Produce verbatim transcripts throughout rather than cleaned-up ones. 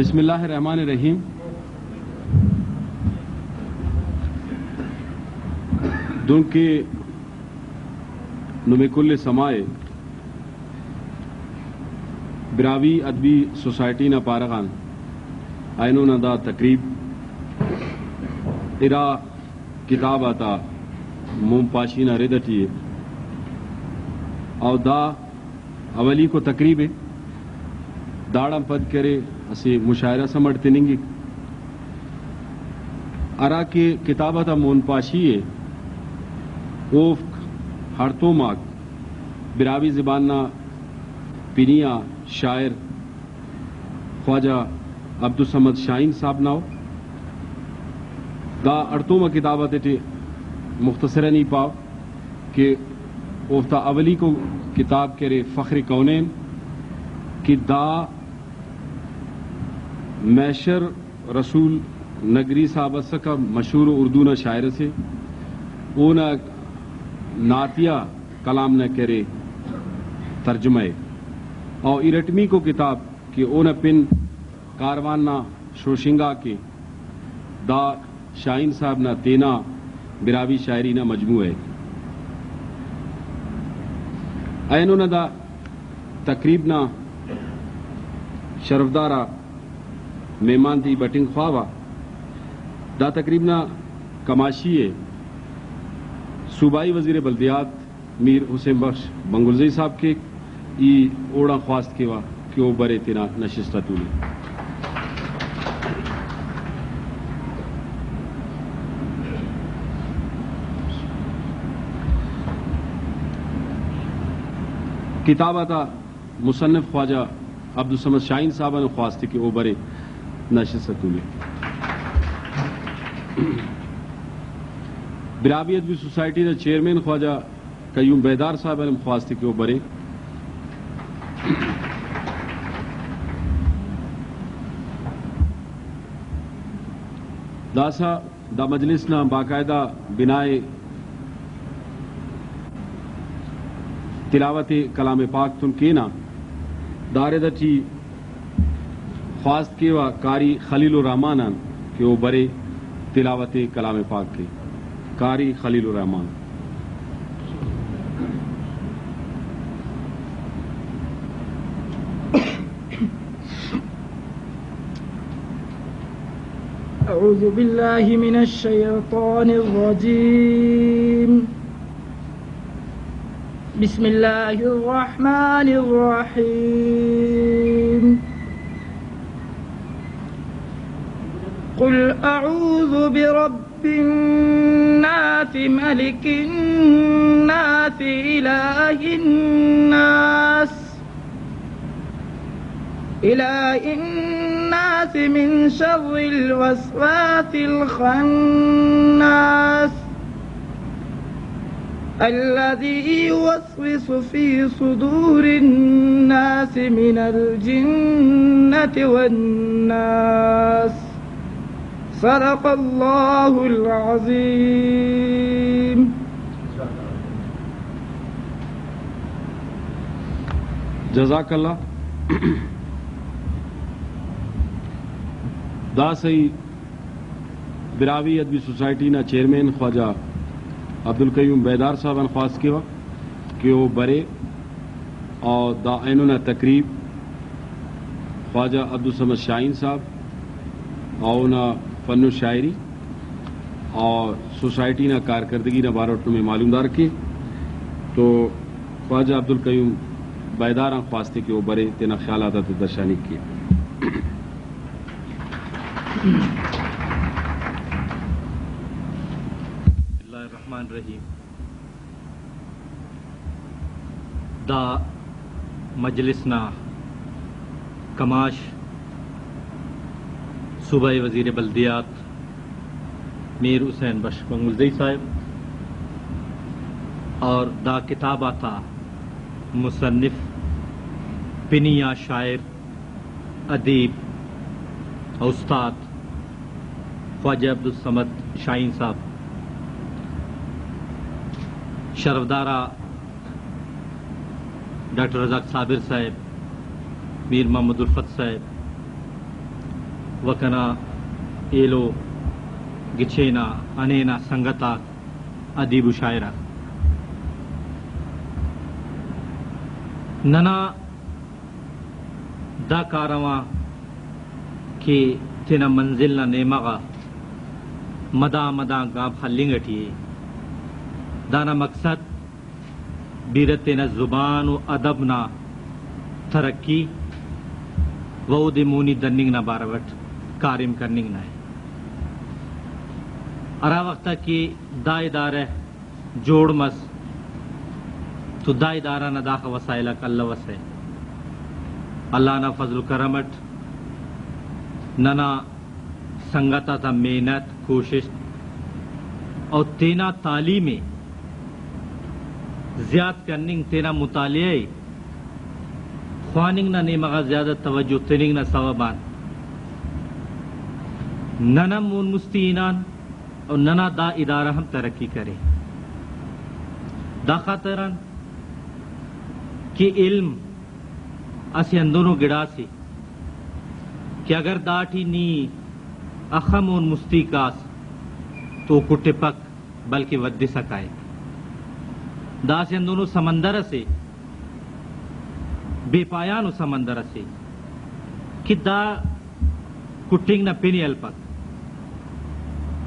بسم اللہ الرحمن الرحیم۔ دنکہ نمے کل سماع ءِ، براہوئی ادبی سوسائٹی نا پارہ غان اینو نا دا تقریب ارا کتاب آتا مون پاشی نا رد اٹی ءِ۔ او دا اولیکو تقریب ءِ۔ داڑان پد کرے اسہ مشاعرہ اس ہم اڈ تننگک، ہرا کہ کتاب آتا مون پاشی ءِ، اوفک ہڑتوم آک براہوئی زبان نا پنی آ شاعر خواجہ عبدالصمد شاہین صاحب نا ءُ۔ دا ہڑتوم آ کتاب آتیٹی مختصراً ای پاو کہ اوفتا اولیکو کتاب کہ ارے فخر کونین، کہ دا محشر رسول نگری صاحب ئسکہ، مشہور اردو نا شاعر ئسے، اونا نعتیہ کلام نا کہ ارے ترجمہ ءِ۔ او ارٹمیکو کتاب کہ اونا پن کاروان نا شوشنگا کہ دا شاہین صاحب نا تینا براہوئی شاعری نا مجموعہ ءِ۔ اینو نا دا تقریب نا شرفدار آ مہمان تے ای بٹنگ خواوہ۔ دا تقریب نا کماشی ءِ صوبائی وزیر بلدیات میر حسین بخش بنگلزئی صاحب کیک۔ ای اوڑان خواست کیوہ کہ او برے تینا نشست آ تولے۔ کتاب آتا مصنف خواجہ عبدالصمد شاہین صاحب آن خواست کہ او برے نشست آ تولے۔ براہوئی ادبی سوسائٹی نا چیئرمین خواجہ قیوم بیدار صاحب آن ہم خواست کہ او برے۔ داسہ دا مجلس نا باقاعدہ بنائے تلاوت کلام پاک تون کینہ۔ دا رد اٹی خواست کیوہ قاری خلیل الرحمن آن کہ او برے تلاوت کلام پاک کے۔ قاری خلیل الرحمن۔ أعوذ بالله من الشيطان الرجيم. بسم الله الرحمن الرحيم. قل أعوذ برب الناس، ملك الناس، إله الناس، إله الناس، من شر الوسواس الخناس، الذي يوسوس في صدور الناس من الجنة والناس. صدق اللہ العظیم۔ جزاک اللہ۔ داسہ ای براہوئی ادبی سوسائٹی نا چیئرمین خواجہ عبدالقیوم بیدار صاحب آن خواست کیوہ کہ او برے اور دا اینو نا تقریب خواجہ عبدالصمد شاہین صاحب اور اونا فن و شاعری اور سوسائٹی نا کارکردگی نا باروٹ نمے معلومدار کے۔ تو خواجہ عبدالقیوم بیدار آن خواست کہ او برے تینا خیالات آتے درشانی کے۔ بسم اللہ الرحمن الرحیم۔ دا مجلس نا کماش صوبائی وزیر بلدیات میر حسین بخش بنگلزئی صاحب اور دا کتاب آتا مصنف پنی آ شاعر ادیب و استاد خواجہ عبدالصمد شاہین صاحب، شرفدارہ ڈاکٹر رزاق صابر صاحب، میر محمد الفت صاحب، و کنا ایلو گچین آ ہنین آ سنگت آک، ادیب و شاعر آک۔ ننا دا کارواں کہ تینا منزل نا نیمہ غا مدان مدان گام خلنگ ٹی ءِ، دانا مقصد بیرہ تینا زبان و ادب نا ترقی و اودے مونی دننگ نا بارو اٹ کاریم کننگ نا ءِ۔ ہرا وخت کہ دا ادارہ جوڑ مس تو دا ادارہ نا داخہ وسائل آک الوسہ۔ اللہ نا فضل و کرم اٹ ننا سنگت آتا محنت، کوشست اور تینا تعلیم ءِ زیات کننگ، تینا مطالعہ ءِ، خواننگ نا نیمہ غا زیادہ توجہ تننگ نا سوب آن نن ہم مون مستی ہنان اور ننا دا ادارہ ہم ترقی کرے۔ دا خاطر آن کہ علم اسہ ہندنو گڑاسے کہ اگر داٹی نی اخہ مون مستی کاس تو کٹپک، بلکہ ودسا کائک۔ دا اسہ ہندنو سمندر اسے، بے پایانو سمندر اسے کہ دا کٹنگ نا پن ءِ ہلپک۔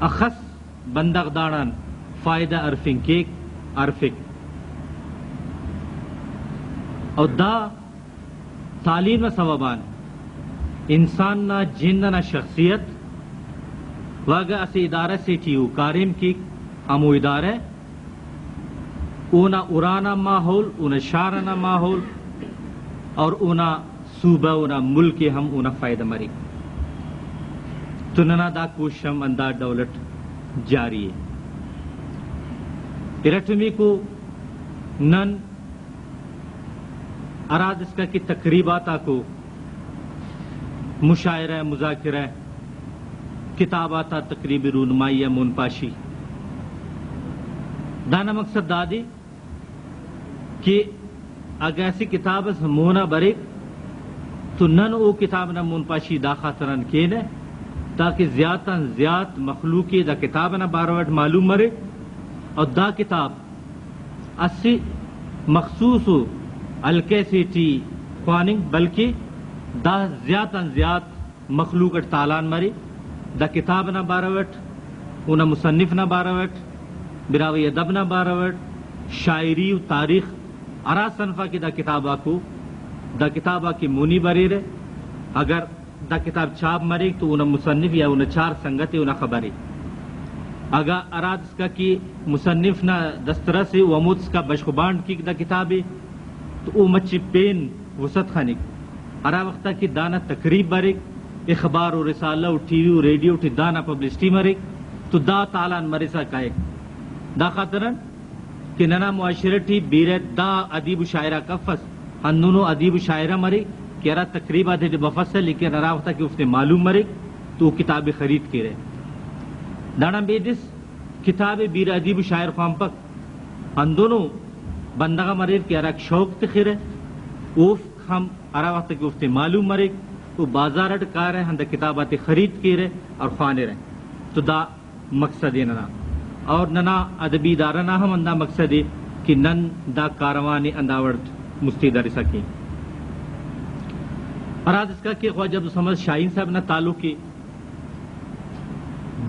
اخس بندغ داڑان فائدہ ہرفنگ کیک، ہرفک۔ اور دا تعلیم نا سوب آن انسان نا جند انا شخصیت و اگہ اسہ ادارہ سے ٹی او کاریم کیک، ہمو ادارہ اونا ارانا ماحول، اونا شار انا ماحول اور اونا صوبہ، اونا ملک ءِ ہم اونا فائدہ مریک۔ تو ننا دا کوشش ہم ہندا ڈول اٹ جاری ءِ۔ ارٹمیکو نن ہرادسکا کہ تقریبات آکو، مشاعرہ، مذاکرہ، کتاب آتا تقریب رونمائی یا مون پاشی، دانا مقصد دادے کہ اگہ اسہ کتاب اس مونا بریک تو نن او کتاب نا مون پاشی دا خاطران کینہ تاکہ زیات آن زیات مخلوق ءِ دا کتاب نا بارو اٹ معلوم مریک اور دا کتاب اسہ مخصوص و حلقہ سے ٹی خواننگ، بلکہ دا زیات آن زیات مخلوق اٹ تالان مرے۔ دا کتاب نا بارو اٹ، اونا مصنف نا بارو اٹ، براہوئی ادب نا بارو اٹ، شاعری و تاریخ، ہرا صنف آ کہ دا کتاب آکو، دا کتاب آ کہ مونی بریرہ، اگر دا کتاب چھاپ مریک تو اونا مصنف یا اونا چار سنگت ءِ اونا خبر ءِ۔ اگہ ہرادسکا کہ مصنف نا دسترس ءِ و ہمودسکا بشخ و بانٹ کیک دا کتاب ءِ تو او مچے پین وسعت خنک۔ ہرا وخت آ کہ دانا تقریب بریک، اخبار و رسالہ و ٹی وی و ریڈیو ٹی دانا پبلسٹی مریک تو دا تالان مرسا کائک۔ دا خاطران کہ ننا معاشرہ ٹی بیرہ دا ادیب و شاعر آک افس، ہندنو ادیب و شاعر ہم ارے کہ ہرا تقریب آتے ٹی بفسہ، لیکن ہرا وخت آ کہ اوفتے معلوم مریک تو او کتاب ءِ خرید کیرہ۔ داڑان بیدس کتاب ءِ بیرہ ادیب و شاعر خوانپک، ہندنو بندغ ہم اریر کہ ہراک شوق تخرہ، اوفک ہم ہرا وخت کہ اوفتے معلوم مریک تو بازار اٹ کارہ، ہندا کتاب آتے خرید کیرہ اور خوانرہ۔ تو دا مقصد ءِ ننا، اور ننا ادبی ادارہ نا ہم ہندا مقصد ءِ کہ نن دا کاروان ءِ ہندا وڑ مستی دارسا کین۔ ہرادسکا کہ خواجہ عبدالصمد شاہین صاحب نا تعلق ءِ،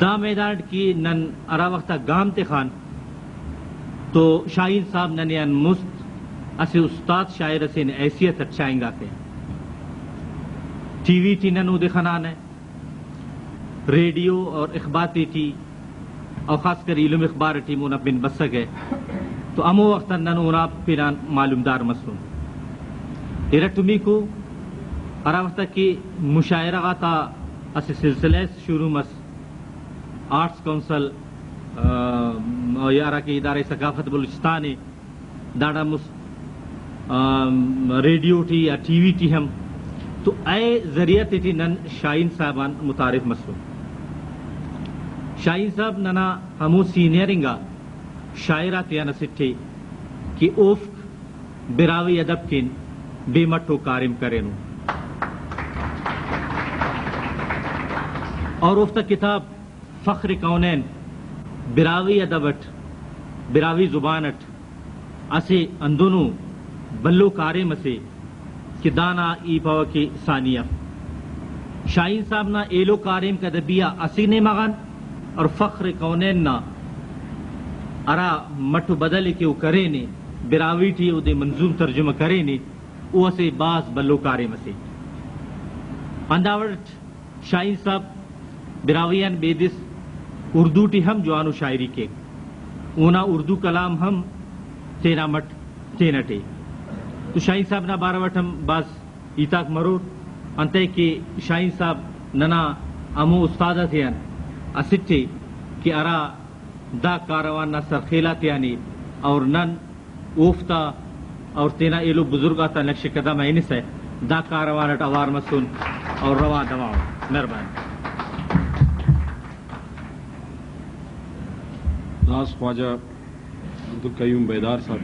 دا میدان اٹ کہ نن ہرا وخت آ گام تخان تو شاہین صاحب ننے آن مست اسہ استاد شاعر اسے نا حیثیت اٹ چائنگاکہ۔ ٹی وی ٹی نن اودے خنانہ، ریڈیو اور اخبار تیٹی، اور خاص کر ایلم اخبار ٹی مونا پن بسکہ، تو ہمو وخت آن نن اونا پن آن معلومدار مسن۔ ارٹمیکو ہرا وخت کہ مشاعرہ غاتا اسہ سلسلہ اس شروع مس، آرٹس کونسل، آ، یا ہراکہ ادارہ ثقافت بلوچستان ءِ، داڑان مست، آم، ریڈیو ٹی یا ٹی وی ٹی ہم، تو اے ذریعہ تیٹی نن شاہین صاحب آن متعارف مسن۔ شاہین صاحب ننا ہمو سینئر انگا شاعر آتیان اسٹ ءِ کہ اوفک براہوئی ادب کن بے مٹ و کاریم کرینو۔ اور اوفتا کتاب فخر کونین براہوئی ادب اٹ، براہوئی زبان اٹ اسہ ہندنو بھلو کاریم اسے کہ دانا ای پاوہ کہ ثانی اف۔ شاہین صاحب نا ایلو کاریم ادبی آ اسہ نیمہ غان، اور فخر کونین نا ہرا مٹ و بدل ءِ کہ او کرینے، براہوئی ٹی اودے منظوم ترجمہ کرینے، او اسہ بھاز بھلو کاریم اسے۔ ہنداوڑٹ شاہین صاحب براہوئی آن بیدس اردو ٹی ہم جوانو شاعری کیک۔ اونا اردو کلام ہم تینا مٹ تینٹ ءِ۔ تو شاہین صاحب نا بارو اٹ ہم بھاز ہیتاک مرور، انتئے کہ شاہین صاحب ننا ہمو استاد آتیان اسٹ ءِ کہ ہرا دا کاروان نا سرخیل آتیان ءِ، اور نن اوفتا اور تینا ایلو بزرگ آتا نقش قدم آ ہنسہ دا کاروان اٹ اوار مسن اور روا دوا ان۔ مہربانی۔ داس خواجہ عبدالقیوم بیدار صاحب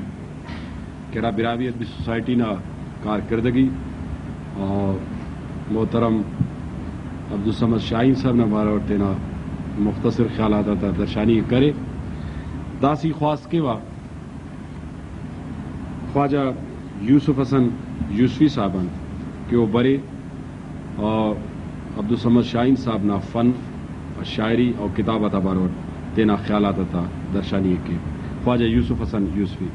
کہ ہرا براہوئی ادبی سوسائٹی نا کارکردگی اور محترم عبدالصمد شاہین صاحب نا بارو اٹ تینا مختصر خیالات آتا درشانی ءِ کرے۔ داسہ ای خواست کیوہ خواجہ یوسف حسن یوسفی صاحب آن کہ او برے اور عبدالصمد شاہین صاحب نا فن، شاعری اور کتاب آتا بارو اٹ تینا خیالات آتا درشانی ءِ کے۔ خواجہ یوسف حسن یوسفی۔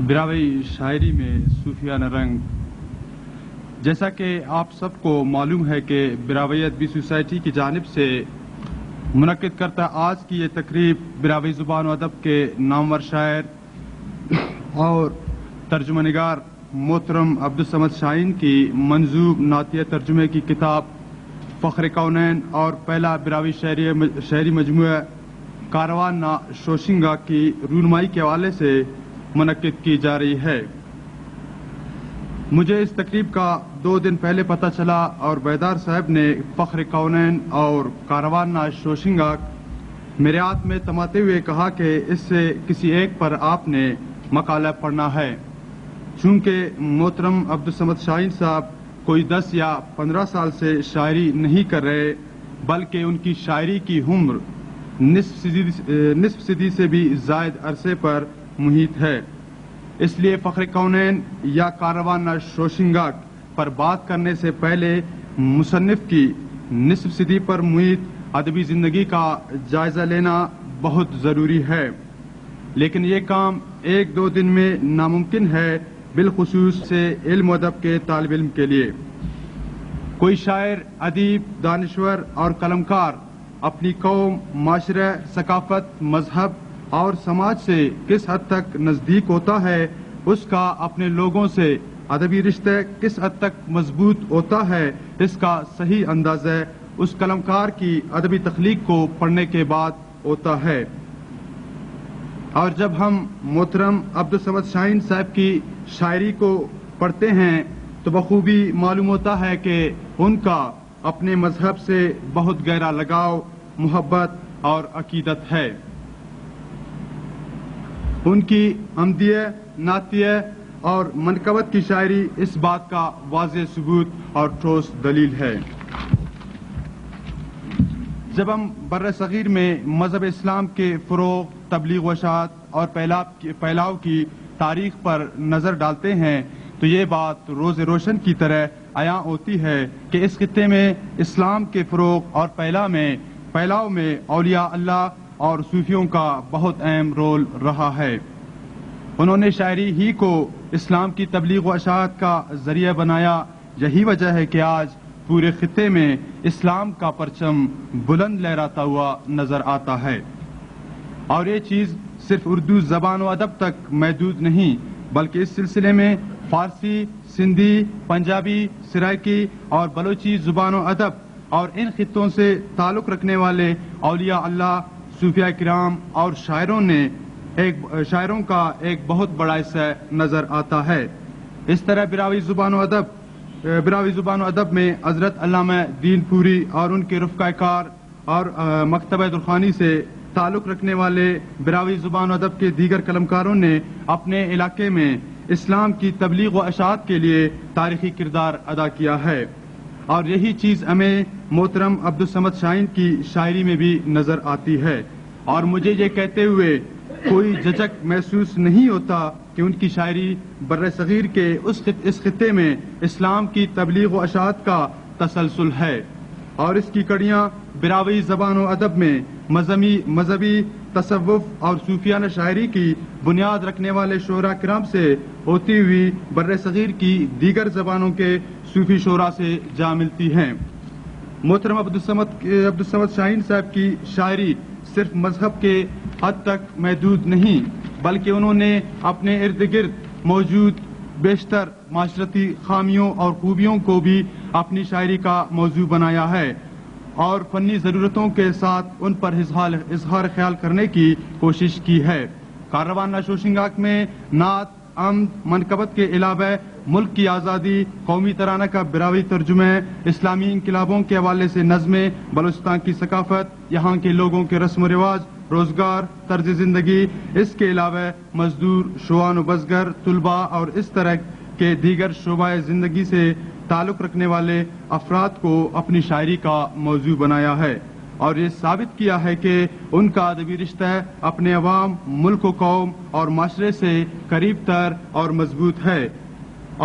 براہوئی شاعری میں صوفیانہ رنگ۔ جیسا کہ آپ سب کو معلوم ہے کہ براہوئی ادبی سوسائٹی کی جانب سے منعقد کرتا آج کی یہ تقریب براہوئی زبان و ادب کے نامور شاعر اور ترجمہ نگار محترم عبدالصمد شاہین کی منظوم نعتیہ ترجمے کی کتاب فخر کونین اور پہلا براہوئی شعری، شعری مجموعہ کاروان نا شوشنگا کی رونمائی کے حوالے سے منعقد کی جا رہی ہے۔ مجھے اس تقریب کا دو دن پہلے پتہ چلا اور بیدار صاحب نے فخر کونین اور کاروان نا شوشنگا میرے ہاتھ میں تماتے ہوئے کہا کہ اس سے کسی ایک پر آپ نے مقالہ پڑھنا ہے۔ چونکہ محترم عبدالصمد شاہین صاحب کوئی دس یا پندرہ سال سے شاعری نہیں کر رہے، بلکہ ان کی شاعری کی عمر نصف صدی، نصف صدی سے بھی زائد عرصے پر محیط ہے۔ اس لیے فخر کونین یا کاروان شوشنگاک پر بات کرنے سے پہلے مصنف کی نصف صدی پر محیط ادبی زندگی کا جائزہ لینا بہت ضروری ہے۔ لیکن یہ کام ایک دو دن میں ناممکن ہے، بالخصوص سے علم و ادب کے طالب علم کے لیے۔ کوئی شاعر، ادیب، دانشور اور قلمکار اپنی قوم، معاشرہ، ثقافت، مذہب اور سماج سے کس حد تک نزدیک ہوتا ہے، اس کا اپنے لوگوں سے ادبی رشتہ کس حد تک مضبوط ہوتا ہے، اس کا صحیح اندازہ اس قلمکار کی ادبی تخلیق کو پڑھنے کے بعد ہوتا ہے۔ اور جب ہم محترم عبدالصمد شاہین صاحب کی شاعری کو پڑھتے ہیں تو بخوبی معلوم ہوتا ہے کہ ان کا اپنے مذہب سے بہت گہرا لگاؤ، محبت اور عقیدت ہے۔ ان کی حمدیہ، نعتیہ اور منقبت کی شاعری اس بات کا واضح ثبوت اور ٹھوس دلیل ہے۔ جب ہم بر صغیر میں مذہب اسلام کے فروغ، تبلیغ و اشاعت اور پھیلاؤ کی، پھیلاؤ کی تاریخ پر نظر ڈالتے ہیں تو یہ بات روز روشن کی طرح عیاں ہوتی ہے کہ اس خطے میں اسلام کے فروغ اور پھیلا میں، پھیلاؤ میں اولیاء اللہ اور صوفیوں کا بہت اہم رول رہا ہے۔ انہوں نے شاعری ہی کو اسلام کی تبلیغ و اشاعت کا ذریعہ بنایا۔ یہی وجہ ہے کہ آج پورے خطے میں اسلام کا پرچم بلند لہراتا ہوا نظر آتا ہے۔ اور یہ چیز صرف اردو زبان و ادب تک محدود نہیں، بلکہ اس سلسلے میں فارسی، سندھی، پنجابی، سرائیکی اور بلوچی زبان و ادب اور ان خطوں سے تعلق رکھنے والے اولیاء اللہ، صوفیاء کرام اور شاعروں نے ایک، شاعروں کا ایک بہت بڑا حصہ نظر آتا ہے۔ اس طرح براہوئی زبان و ادب، براہوئی زبان و ادب میں حضرت علامہ دین پوری اور ان کے رفقائے کار اور، آ، مکتبہ درخانی سے تعلق رکھنے والے براہوئی زبان و ادب کے دیگر قلمکاروں نے اپنے علاقے میں اسلام کی تبلیغ و اشاعت کے لیے تاریخی کردار ادا کیا ہے، اور یہی چیز ہمیں محترم عبدالصمد شاہین کی شاعری میں بھی نظر آتی ہے۔ اور مجھے یہ کہتے ہوئے کوئی جھجک محسوس نہیں ہوتا کہ ان کی شاعری بر صغیر کے اس خط-، اس خطے میں اسلام کی تبلیغ و اشاعت کا تسلسل ہے، اور اس کی کڑیاں براہوئی زبان و ادب میں مذہبی، مذہبی تصوف اور صوفیانہ شاعری کی بنیاد رکھنے والے شعراء کرام سے ہوتی ہوئی بر صغیر کی دیگر زبانوں کے صوفی شعراء سے جا ملتی ہیں۔ محترم عبدالصمد، عبدالصمد شاہین صاحب کی شاعری صرف مذہب کے حد تک محدود نہیں، بلکہ انہوں نے اپنے ارد گرد موجود بیشتر معاشرتی خامیوں اور خوبیوں کو بھی اپنی شاعری کا موضوع بنایا ہے اور فنی ضرورتوں کے ساتھ ان پر اظہار، اظہار خیال کرنے کی کوشش کی ہے۔ کاروان نا شوشنگاک میں نعت، حمد، منقبت کے علاوہ ملک کی آزادی، قومی ترانہ کا براہوئی ترجمہ، اسلامی انقلابوں کے حوالے سے نظمیں، بلوچستان کی ثقافت، یہاں کے لوگوں کے رسم و رواج، روزگار، طرز زندگی، اس کے علاوہ مزدور، شوان و بزگر، طلباء اور اس طرح کے دیگر شعبۂ زندگی سے تعلق رکھنے والے افراد کو اپنی شاعری کا موضوع بنایا ہے اور یہ ثابت کیا ہے کہ ان کا ادبی رشتہ اپنے عوام، ملک و قوم اور معاشرے سے قریب تر اور مضبوط ہے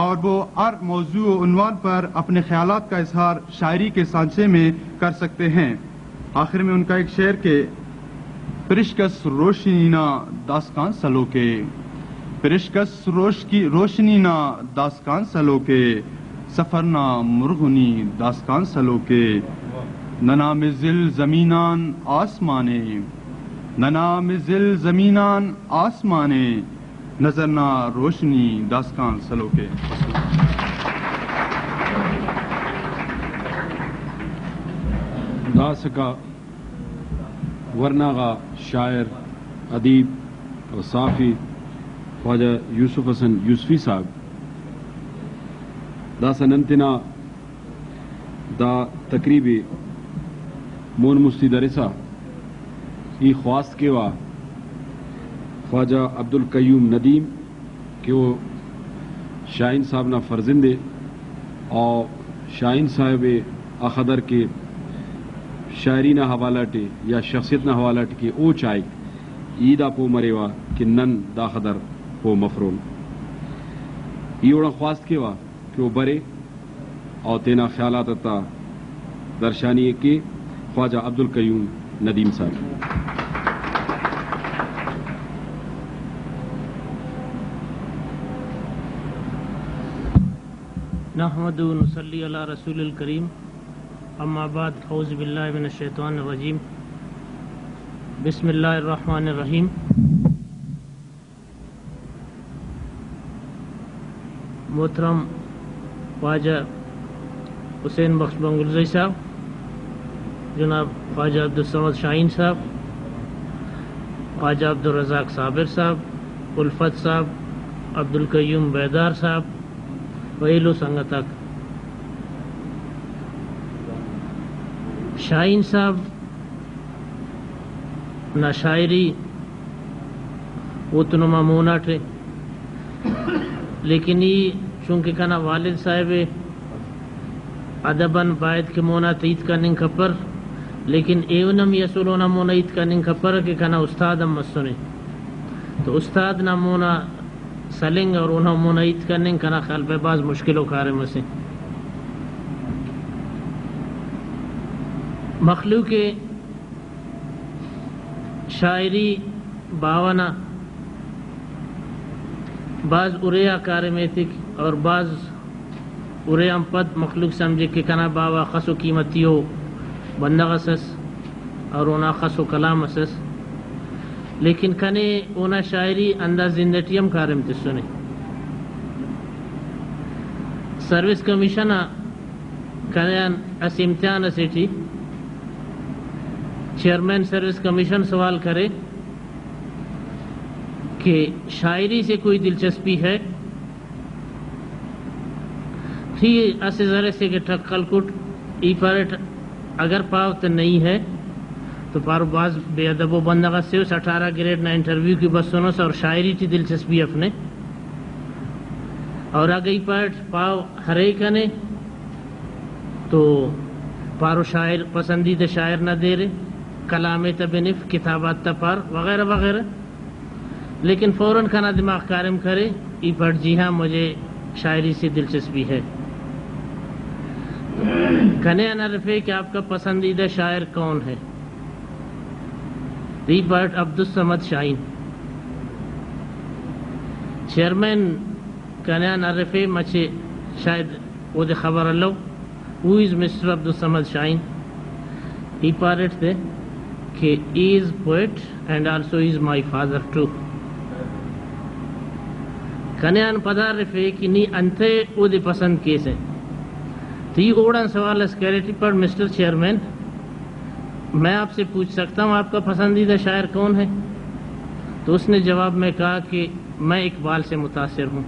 اور وہ ہر موضوع و عنوان پر اپنے خیالات کا اظہار شاعری کے سانچے میں کر سکتے ہیں۔ آخر میں ان کا ایک شعر کہ پرشکس روشنی نا داسکان سلوکے، پرشکس روش کی روشنی نا داسکان سلوکے، سفر نا مرغنی داسکان سلوکے، ننا مزل زمینان آسمانے، ننا مزل زمینان آسمانے، نظر نا روشنی داسکان سلوکے۔ داسکا ورنا غا شاعر، ادیب و صحافی خواجہ یوسف حسن یوسفی صاحب، داسہ نن تینا دا تقریب ءِ مون مستی درسا ای خواست کیوہ خواجہ عبدالقیوم ندیم کہ او شاہین صاحب نا فرزند ءِ، اور شاہین صاحب ءِ اخدر کہ شاعری نا حوالہ ٹی یا شخصیت نا حوالہ ٹی کہ او چائک، ای دا پہہ مریوہ کہ نن داخدر پہہ مفرون۔ ای اوڑان خواست کیوہ کہ او برے اور تینا خیالات تا درشانی ءِ کہ خواجہ عبدالقیوم ندیم صاحب۔ نحمد و نصلی علی رسول الکریم، اما بعد، اعوذ باللہ من الشیطان الرجیم، بسم اللہ الرحمن الرحیم۔ محترم خواجہ حسین بخش بنگلزئی صاحب، جناب خواجہ عبدالصمد شاہین صاحب، خواجہ عبدالرزاق صابر صاحب، الفت صاحب، عبدالقیوم بیدار صاحب و ایلو سنگتاک، شاہین صاحب نا شاعری اوتون نما مون آٹے، لیکن ای چونکہ کنا والد صاحب ءِ، ادب آن باید کہ مون آتے ہیت کننگ کپر، لیکن ایہن ہم ای اسل اونا مون آ ہیت کننگ کپرہ کہ کنا استاد ہم مسنے، تو استاد نا مون آ سلنگ اور اونا مون آ ہیت کننگ کنا خیال پہ بھاز مشکل ءُ کاریم اسے۔ مخلوق ءِ شاعری باوہ نا بھاز ارے آ کاریم ایتک اور بھاز ارے آن پد مخلوق سمجھک کہ کنا باوہ خسو قیمتی ءُ بندغ اس ئس اور اونا خسو کلام اس ئس، لیکن کنے اونا شاعری ہندا زند ٹی ہم کاریم تسنے۔ سروس کمیشن آ کنے آن اسہ امتحان اسے ٹی چیئرمین سروس کمیشن سوال کرے کہ شاعری سے کوئی دلچسپی ہے؟ ٹھیک، اسہ زرے سے کہ ٹک خلکٹ، ای پاریٹ اگر پاو تو نہیں ہے، تو پارو بھاز بے ادب و بندغ اسے اس، اٹھارہ گریڈ نا انٹرویو کہ بسونس اور شاعری ٹی دلچسپی اف نے۔ اور اگہ ای پاریٹ پاو ہرے کنے تو پارو شاعر، پسندیدہ شاعر نا دیر ءِ، کلام ءِ تہ بنف، کتابات تہ پار وغیرہ وغیرہ۔ لیکن فوراً کنا دماغ کاریم کرے، ای پاٹ جی ہاں، مجھے شاعری سے دلچسپی ہے۔ کنے آن ہرفے کہ آپ کا پسندیدہ شاعر کون ہے؟ ای پاٹ عبدالصمد شاہین۔ چیئرمین کنے آن ہرفے، مچے شاید اودے خبر الو، Who is مسٹر عبدالصمد شاہین؟ ای پاریٹ تے کہ he is poet and also he is my father too۔ کنے آن پدا ہرفے کہ نی انتئے اودے پسند کیسہ؟ تو ای اوڑان سوال اس کریٹ، ای پاٹ مسٹر چیئرمین، میں آپ سے پوچھ سکتا ہوں آپ کا پسندیدہ شاعر کون ہے؟ تو اس نے جواب میں کہا کہ میں اقبال سے متاثر ہوں۔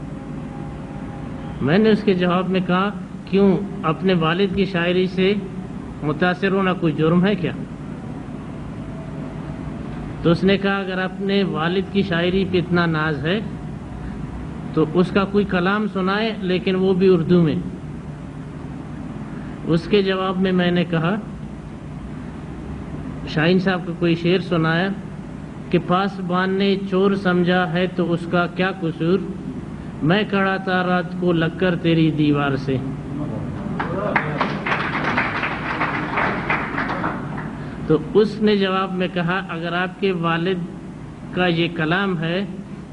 میں نے اس کے جواب میں کہا، کیوں، اپنے والد کی شاعری سے متاثر ہونا کوئی جرم ہے کیا؟ تو اس نے کہا، اگر اپنے والد کی شاعری پہ اتنا ناز ہے تو اس کا کوئی کلام سنائے، لیکن وہ بھی اردو میں۔ اس کے جواب میں میں نے کہا، شاہین صاحب کا کوئی شعر سنایا کہ پاسبان نے چور سمجھا ہے تو اس کا کیا قصور، میں کھڑا تھا رات کو لگ کر تیری دیوار سے۔ تو اس نے جواب میں کہا، اگر آپ کے والد کا یہ کلام ہے،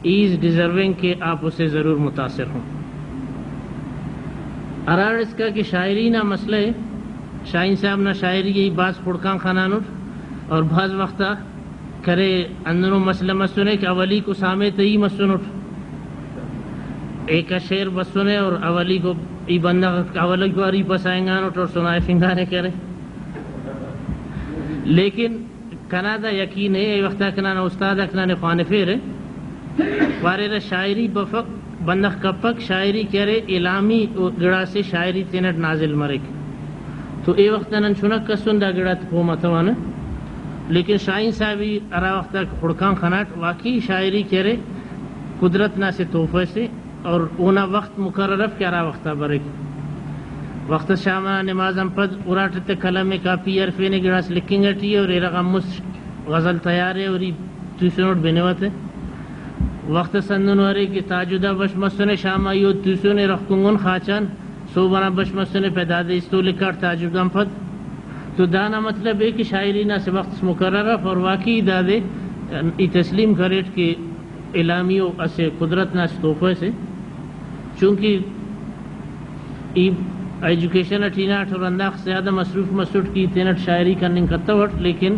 he is deserving کہ آپ اس سے ضرور متاثر ہوں۔ ہراڑ اسکا کہ شاعری نا مسئلہ ءِ، شاہین صاحب نا شاعری ءِ بھاز خڑکان خنانٹ اور بھاز وخت آ کرے ہندنو مسئلہ مسنے کہ اولیکو سامے تہ ای مسنٹ، ایکا شعر بسنے اور اولیکو ای بندغ اولیکو اری پسائنگانٹ اور سنائفنگانے کرے۔ لیکن کنا دا یقین ءِ، اے وخت آ کہ ننا استاد آک ننے خوانفیرہ، پاریرہ شاعری بفک، بندغ کپک، شاعری کہ ارے الہامی گڑاسے شاعری تینٹ نازل مریک۔ تو اے وخت آ نن چنک ئسن دا گڑاتے پہہ متونہ، لیکن شاہین صاحب ای ہرا وخت آ خڑکان خناٹ، واقعی شاعری کہ ارے قدرت نا اسہ تحفہ سے۔ اور اونا وخت مقرر اف کہ ہرا وخت آ بریک۔ وخت اس شام ئنا نماز آن پد اراٹے تہ قلم ءِ کاپی ءِ ہرفینے، گڑاس لکھنگ ٹی ءِ اور ارغ آن مست غزل تیار ءِ اور ای توسنٹ بنوہ تہ۔ وخت اس ہندنو ارے کہ تہجد آ بش مسنے، شام آ ای اود توسنے، ارغ کنگن خاچان، صحب ئنا بش مسنے، پائے دادے استو لکھاٹ تہجد آن پد۔ تو دانا مطلب ءِ کہ شاعری نا اسہ وخت اس مقرر اف اور واقعی دادے ای تسلیم کریٹ کہ الہامی و اسہ قدرت نا اسہ تحفہ سے، چونکہ ای ایجوکیشن ٹی ہناٹ اور ہنداخس زیادہ مصروف مسٹ کہ ای تینٹ شاعری کننگ کتوٹ، لیکن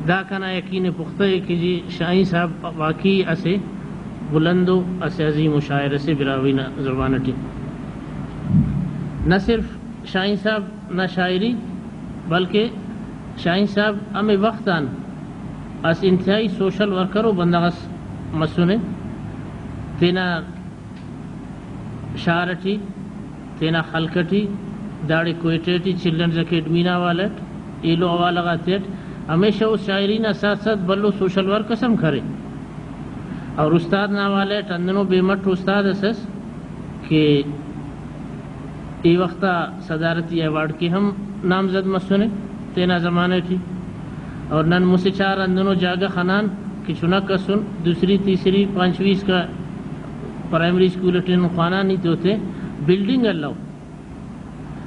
دا کنا یقین پختہ ءِ کہ جی شاہین صاحب واقعی اسہ بلند و اسہ عظیم و شاعر اسے براہوئی نا زبان ٹی۔ نہ صرف شاہین صاحب نا شاعری، بلکہ شاہین صاحب ہمے وخت آن اسہ انتہائی سوشل ورکر و بندغ اس مسنے۔ تینا شار ٹی، تینا خلق ٹی، داڑے کوئٹہ ٹی چلڈرنز اکیڈمی نا حوالہ اٹ، ایلو حوالہ غاتیٹ ہمیشہ او شاعری نا ساتھ ساتھ بھلو سوشل ورک اس ہم کرے۔ اور استاد نا حوالہ اٹ ہندنو بے مٹ استاد اس ئس کہ ای وخت آ صدارتی ایوارڈ کہ ہم نامزد مسنے تینا زمانہ ٹی۔ اور نن مسہ چار ہندنو جاگہ خنان کہ چنک اسن، دوسری، تیسری، پانچویں اسکا پرائمری اسکول ٹی نن خوانان ای تو تے بلڈنگ الو۔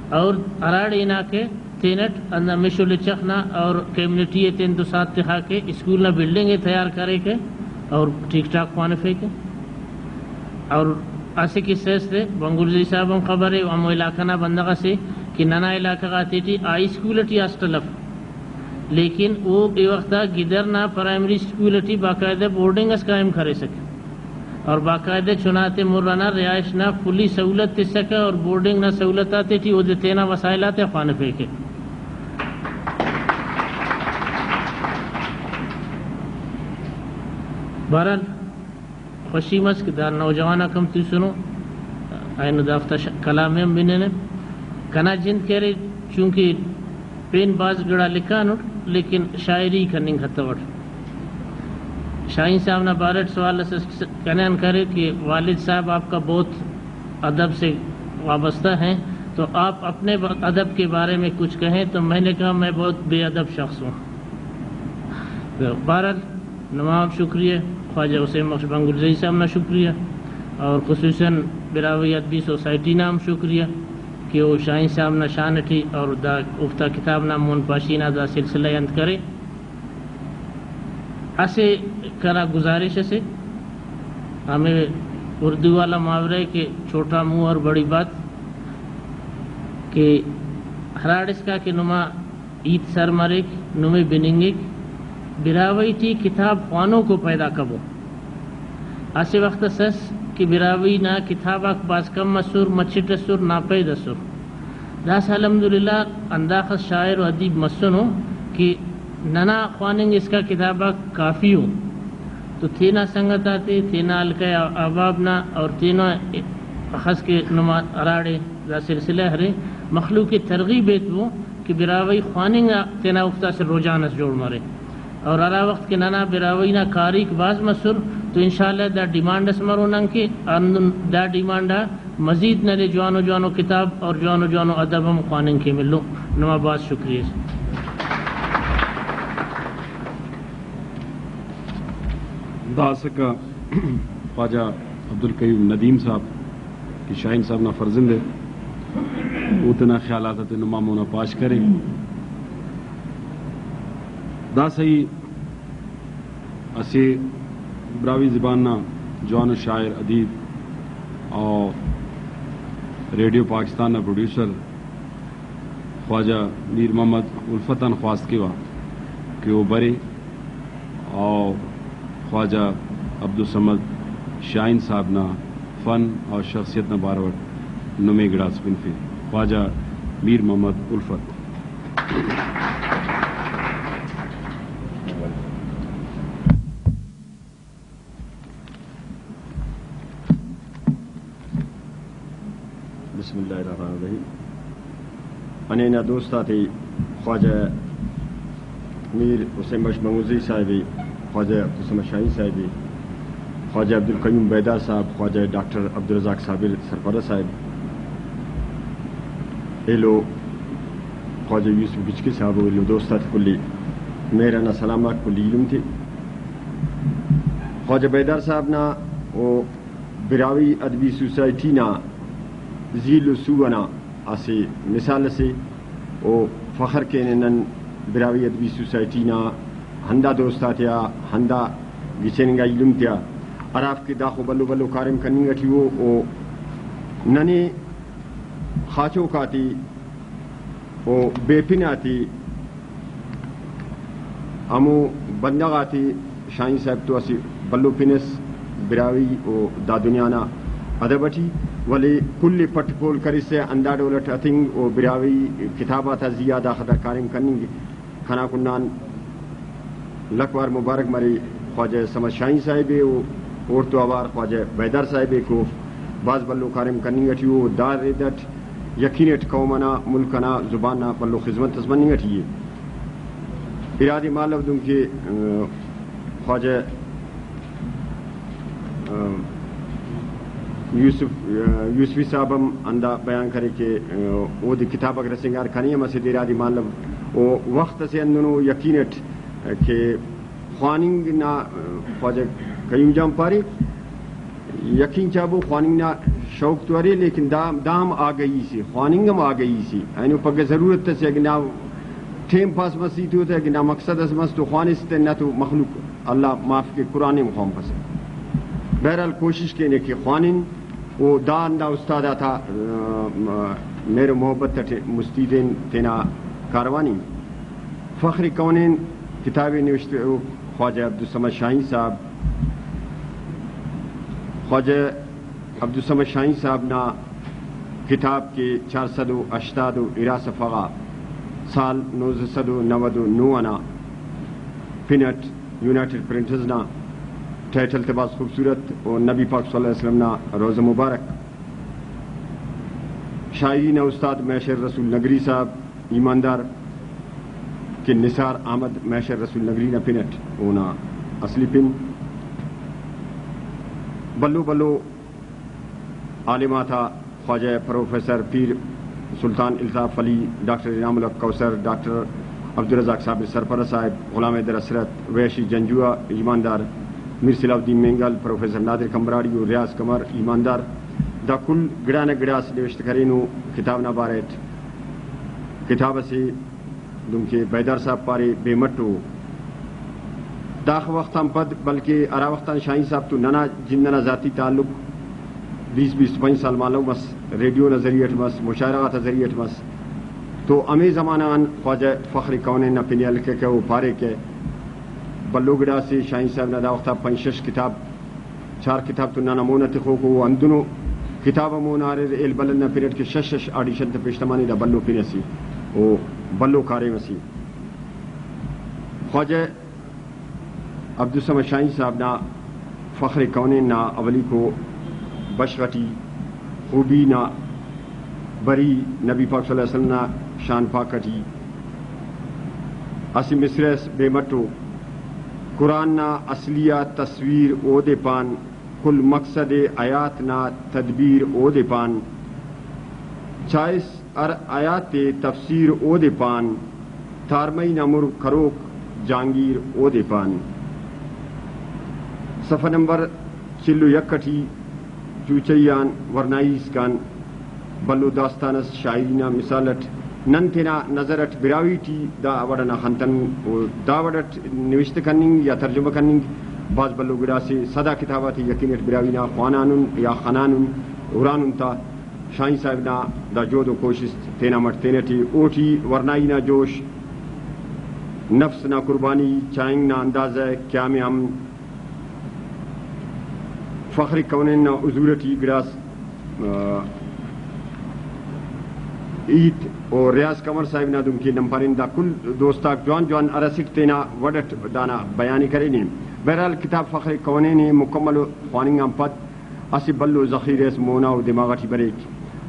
اور ہراڑے ہناکہ تینٹ ہندا مش و لچخ نا اور کمیونٹی ءِ تین تو ساتھ تخاکہ، اسکول نا بلڈنگ ءِ تیار کریکہ اور ٹھیک ٹھاک خوانفیکہ۔ اور اسہ قصہ اس تے بنگلزئی صاحب ہم خبر ءِ، ہمو علاقہ نا بندغ اسے کہ ننا علاقہ غاتے T high school T hostel if, لیکن او اے وخت آ گدر نا پرائمری اسکول ٹی باقاعدہ بورڈنگ اس قائم کریسکہ۔ اور باقاعدہ چناتے مر ئنا رہائش نا فلی سہولت تسکہ اور بورڈنگ نا سہولت آتے ٹی اودے تینا وسائل آتے خوانفیکہ۔ بہرحال، خوشی مس کہ دا نوجوان آک ہم توسنو، اینو دافتا ش-، کلام ءِ ہم بننہ۔ کنا جند کہ ارے، چونکہ پین بھاز گڑا لکھانٹ، لیکن شاعری کننگ ہتوٹ۔ شاہین صاحب نا بارٹ سوال اس کنے آن کرے کہ والد صاحب آپ کا بہت ادب سے وابستہ ہیں، تو آپ اپنے ادب کے بارے میں کچھ کہیں۔ تو میں نے کہا، میں بہت بے ادب شخص ہوں۔ تو بہرحال، نما ہم شکریہ، خواجہ حسین بخش بنگلزئی صاحب نا شکریہ، اور خصوصاً براہوئی ادبی سوسائٹی نا ہم شکریہ کہ او شاہین صاحب نا شان ٹی اور دا اوفتا کتاب نا مون پاشی نا دا سلسلہ ءِ انت کرے۔ اسہ کنا گزارش اسے، ہمے اردو والا محاورہ ءِ کہ چھوٹا منہ اور بڑی بات، کہ ہراڑسکا کہ نما ہیت سر مریک، نمے بننگک، براہوئی ٹی کتاب خوانوکو پیدا کبو۔ اسہ وخت اس ئس کہ براہوئی نا کتاب آک بھاز کم ئسر، مچٹ ئسر، ناپید ئسر۔ داسہ الحمدللہ ہنداخس شاعر و ادیب مسنو کہ ننا خواننگ اسکا کتاب آک کافی ءُ۔ تو تینا سنگت آتے، تینا حلقہ احباب نا اور تینا اخس کہ نما ہراڑے دا سلسلہ ارے، مخلوق ءِ ترغیب ایتبو کہ براہوئی خواننگ آ تینا اوفتا اسہ رجحان اس جوڑ مرے۔ اور ہرا وخت کہ ننا براہوئی نا کاریک بھاز مسر تو انشاءاللہ دا ڈیمانڈ اس مرو نن کہ ہندن دا ڈیمانڈ آ مزید ننے جوانو جوانو کتاب اور جوانو جوانو ادب ہم خواننگ کے ملو۔ نما بھاز شکریہ۔ داسکا خواجہ عبدالقیوم ندیم صاحب کہ شاہین صاحب نا فرزند ءِ، او تینا خیالات آتے نما مونا پاش کرے۔ داسہ ای اسہ براہوئی زبان نا جوانو شاعر، ادیب اور ریڈیو پاکستان نا پروڈیوسر خواجہ میر محمد الفت آن خواست کیوہ کہ او برے اور خواجہ عبدالصمد شاہین صاحب نا فن اور شخصیت نا بارو اٹ نمے گڑاس بنفے۔ خواجہ میر محمد الفت۔ بسم اللہ الرحمن الرحیم۔ ننے نا دوست آتے خواجہ میر حسین بخش بنگلزئی صاحب ءِ، خواجہ عبدالصمد شاہین صاحب ءِ، خواجہ عبدالقیوم بیدار صاحب، خواجہ ڈاکٹر عبدالرزاق صابر سرپرہ صاحب، ایلو خواجہ یوسف گچکی صاحب و ایلو دوست آتے کل ءِ مہر ئنا سلام آک کل ءِ ایلم تے۔ خواجہ بیدار صاحب نا او براہوئی ادبی سوسائٹی نا زی ایلو سو ئنا اسہ مثال اسے۔ او فخر کینہ نن براہوئی ادبی سوسائٹی نا ہندا دوست آتیا، ہندا گچین انگا ایلم تیا، ہرافک کہ داخو بھلو بھلو کاریم کننگ ٹی ءُ، او ننے خاچوک آتے و بے پن آتے ہمو بندغ آتے۔ شاہین صاحب تو اسہ بھلو پن ئس براہوئی و دا دنیا نا ادب ٹی، ولے کل ئے پٹ پول کریسہ ہندا ڈول اٹ ہتنگ و براہوئی کتاب آتا زی آ داخہ دا کاریم کننگ۔ کنا کنڈآن لکھ وار مبارک مرے خواجہ صمد شاہین صاحب ءِ و اوڑتون اوار خواجہ بیدار صاحب ءِ کہ اوفک بھاز بھلو کاریم کننگ ٹی ءُ، دا رد اٹ یقین اٹ قوم ئنا، ملک ئنا، زبان نا بھلو خذمت اس مننگ ٹی ءِ۔ ارادے مالو دنکہ، آ، خواجہ یوسف، یوسفی صاحب ہم ہندا بیان کرے کہ اودے کتاب آک رسینگار، کنے ہم اسہ دے ارادے مالو۔ و وخت اسے ہندنو یقین اٹ کہ خواننگ نا، خواجہ قیوم جان پارے، یقین چابو خواننگ نا شوق تو ارے، لیکن دا، دا ہم آگہی سے، خواننگ ہم آگہی سے۔ اینو پگہ ضرورت اسے اگہ نا ٹائم پاس مس ای تو تہ، اگہ نا مقصد اس مس تو خوانس تہ، نہ تو مخلوق اللہ معاف کے قرآن ہم خوانپسہ۔ بہرحال کوشش کینہ کہ خوانن و دا ہندا استاد آتا، آ، مہر و محبت اٹ مستی دین تینا کاروانی۔ فخر کونین کتاب نوشتہ خواجہ عبدالصمد شاہین صاحب۔ خواجہ عبدالصمد شاہین صاحب نا کتاب کہ چار سد و ہشتاد و ارا صفحہ غا سال نوزدہ سد و نود و نو ئنا پن اٹ یونائیٹڈ پرنٹرز نا ٹائٹل تے بھاز خوبصورت و نبی پاک صلی اللہ علیہ وسلم نا روضہ مبارک۔ شاعری نا استاد محشر رسول نگری صاحب، ایماندار، کہ نثار احمد محشر رسول نگری نا پن اٹ اونا اصلی پن۔ بھلو بھلو عالم آتا خواجہ پروفیسر پیر سلطان الطاف علی، ڈاکٹر انعام الحق کوثر، ڈاکٹر عبدالرزاق صابر سرپرہ صاحب، غلام حیدر حسرت، وحشی جنجوعہ ایماندار، میر صلاح الدین مینگل، پروفیسر نادر کمبراڑی و ریاض قمر ایماندار، دا کل گڑا نا گڑاس نوشتہ کرینو کتاب نا بارہ اٹ۔ کتاب اسے دنکہ بیدار صاحب پارے بے مٹ ءُ۔ داخہ وخت آن پد بلکہ ہرا وخت آن شاہین صاحب تو ننا جند ئنا ذاتی تعلق بیس بیست پنچ سال مالو مس، ریڈیو نا ذریعہ اٹ مس، مشاعرہ غاتا ذریعہ اٹ مس، تو ہمے زمانہ غان خواجہ فخر کونین نا پن ءِ ہلککہ و پارے کہ بھلو گڑاسے شاہین صاحب نا دا وختا پنچ شش کتاب، چار کتاب تو ننا مون آ تخوک ءُ، ہندنو کتاب آ مون آ اریر ایل بلد نا پن اٹ کہ شش شش آڈیشن تا پیشتمانے، دا بھلو پن اسے و بھلو کاریم اسے۔ خواجہ عبدالصمد شاہین صاحب نا فخر کونین نا اولیکو بشخ اٹی خوبی نا بری، نبی پاک صلی اللہ علیہ وسلم نا شان پاک اٹی اسہ مصرع اس بے مٹ ءُ، قرآن نا اصلی آ تصویر اودے پان، کل مقصد حیات نا تدبیر اودے پان، چائس ہر آیات ءِ تفسیر اودے پان، تارمئی نا مر کروک جہانگیر اودے پان۔ صفحہ نمبر چل و یک اٹی چوچئی آن ورنائی اسکان بھلو داستان اس شاعری نا مثال اٹ نن تینا نظر اٹ براہوئی ٹی دا وڑ ئنا خنتن و دا وڑ اٹ نوشتہ کننگ یا ترجمہ کننگ بھاز بھلو گڑاسے۔ سدا کتاب آتے یقین اٹ براہوئی نا خوانانن یا خنانن، ہرانن تا۔ شاہین صاحب نا دا جہد و کوشست تینا مٹ تینٹ ءِ۔ اوٹی ورنائی نا جوش، نفس نا قربانی، چائنگ نا اندازہ، قیام حمد، فخر کونین نا حضور ٹی گڑاس، آ، ہیت و ریاض قمر صاحب نا دنکہ نن پارین دا کل دوستاک جوان جوان ہر اسٹ تینا وڑ اٹ دانا بیان ءِ کرینے۔ بہرحال کتاب فخر کونین ءِ مکمل خواننگ آن پد اسہ بھلو ذخیرہ اس مونا و دماغ ٹی بریک،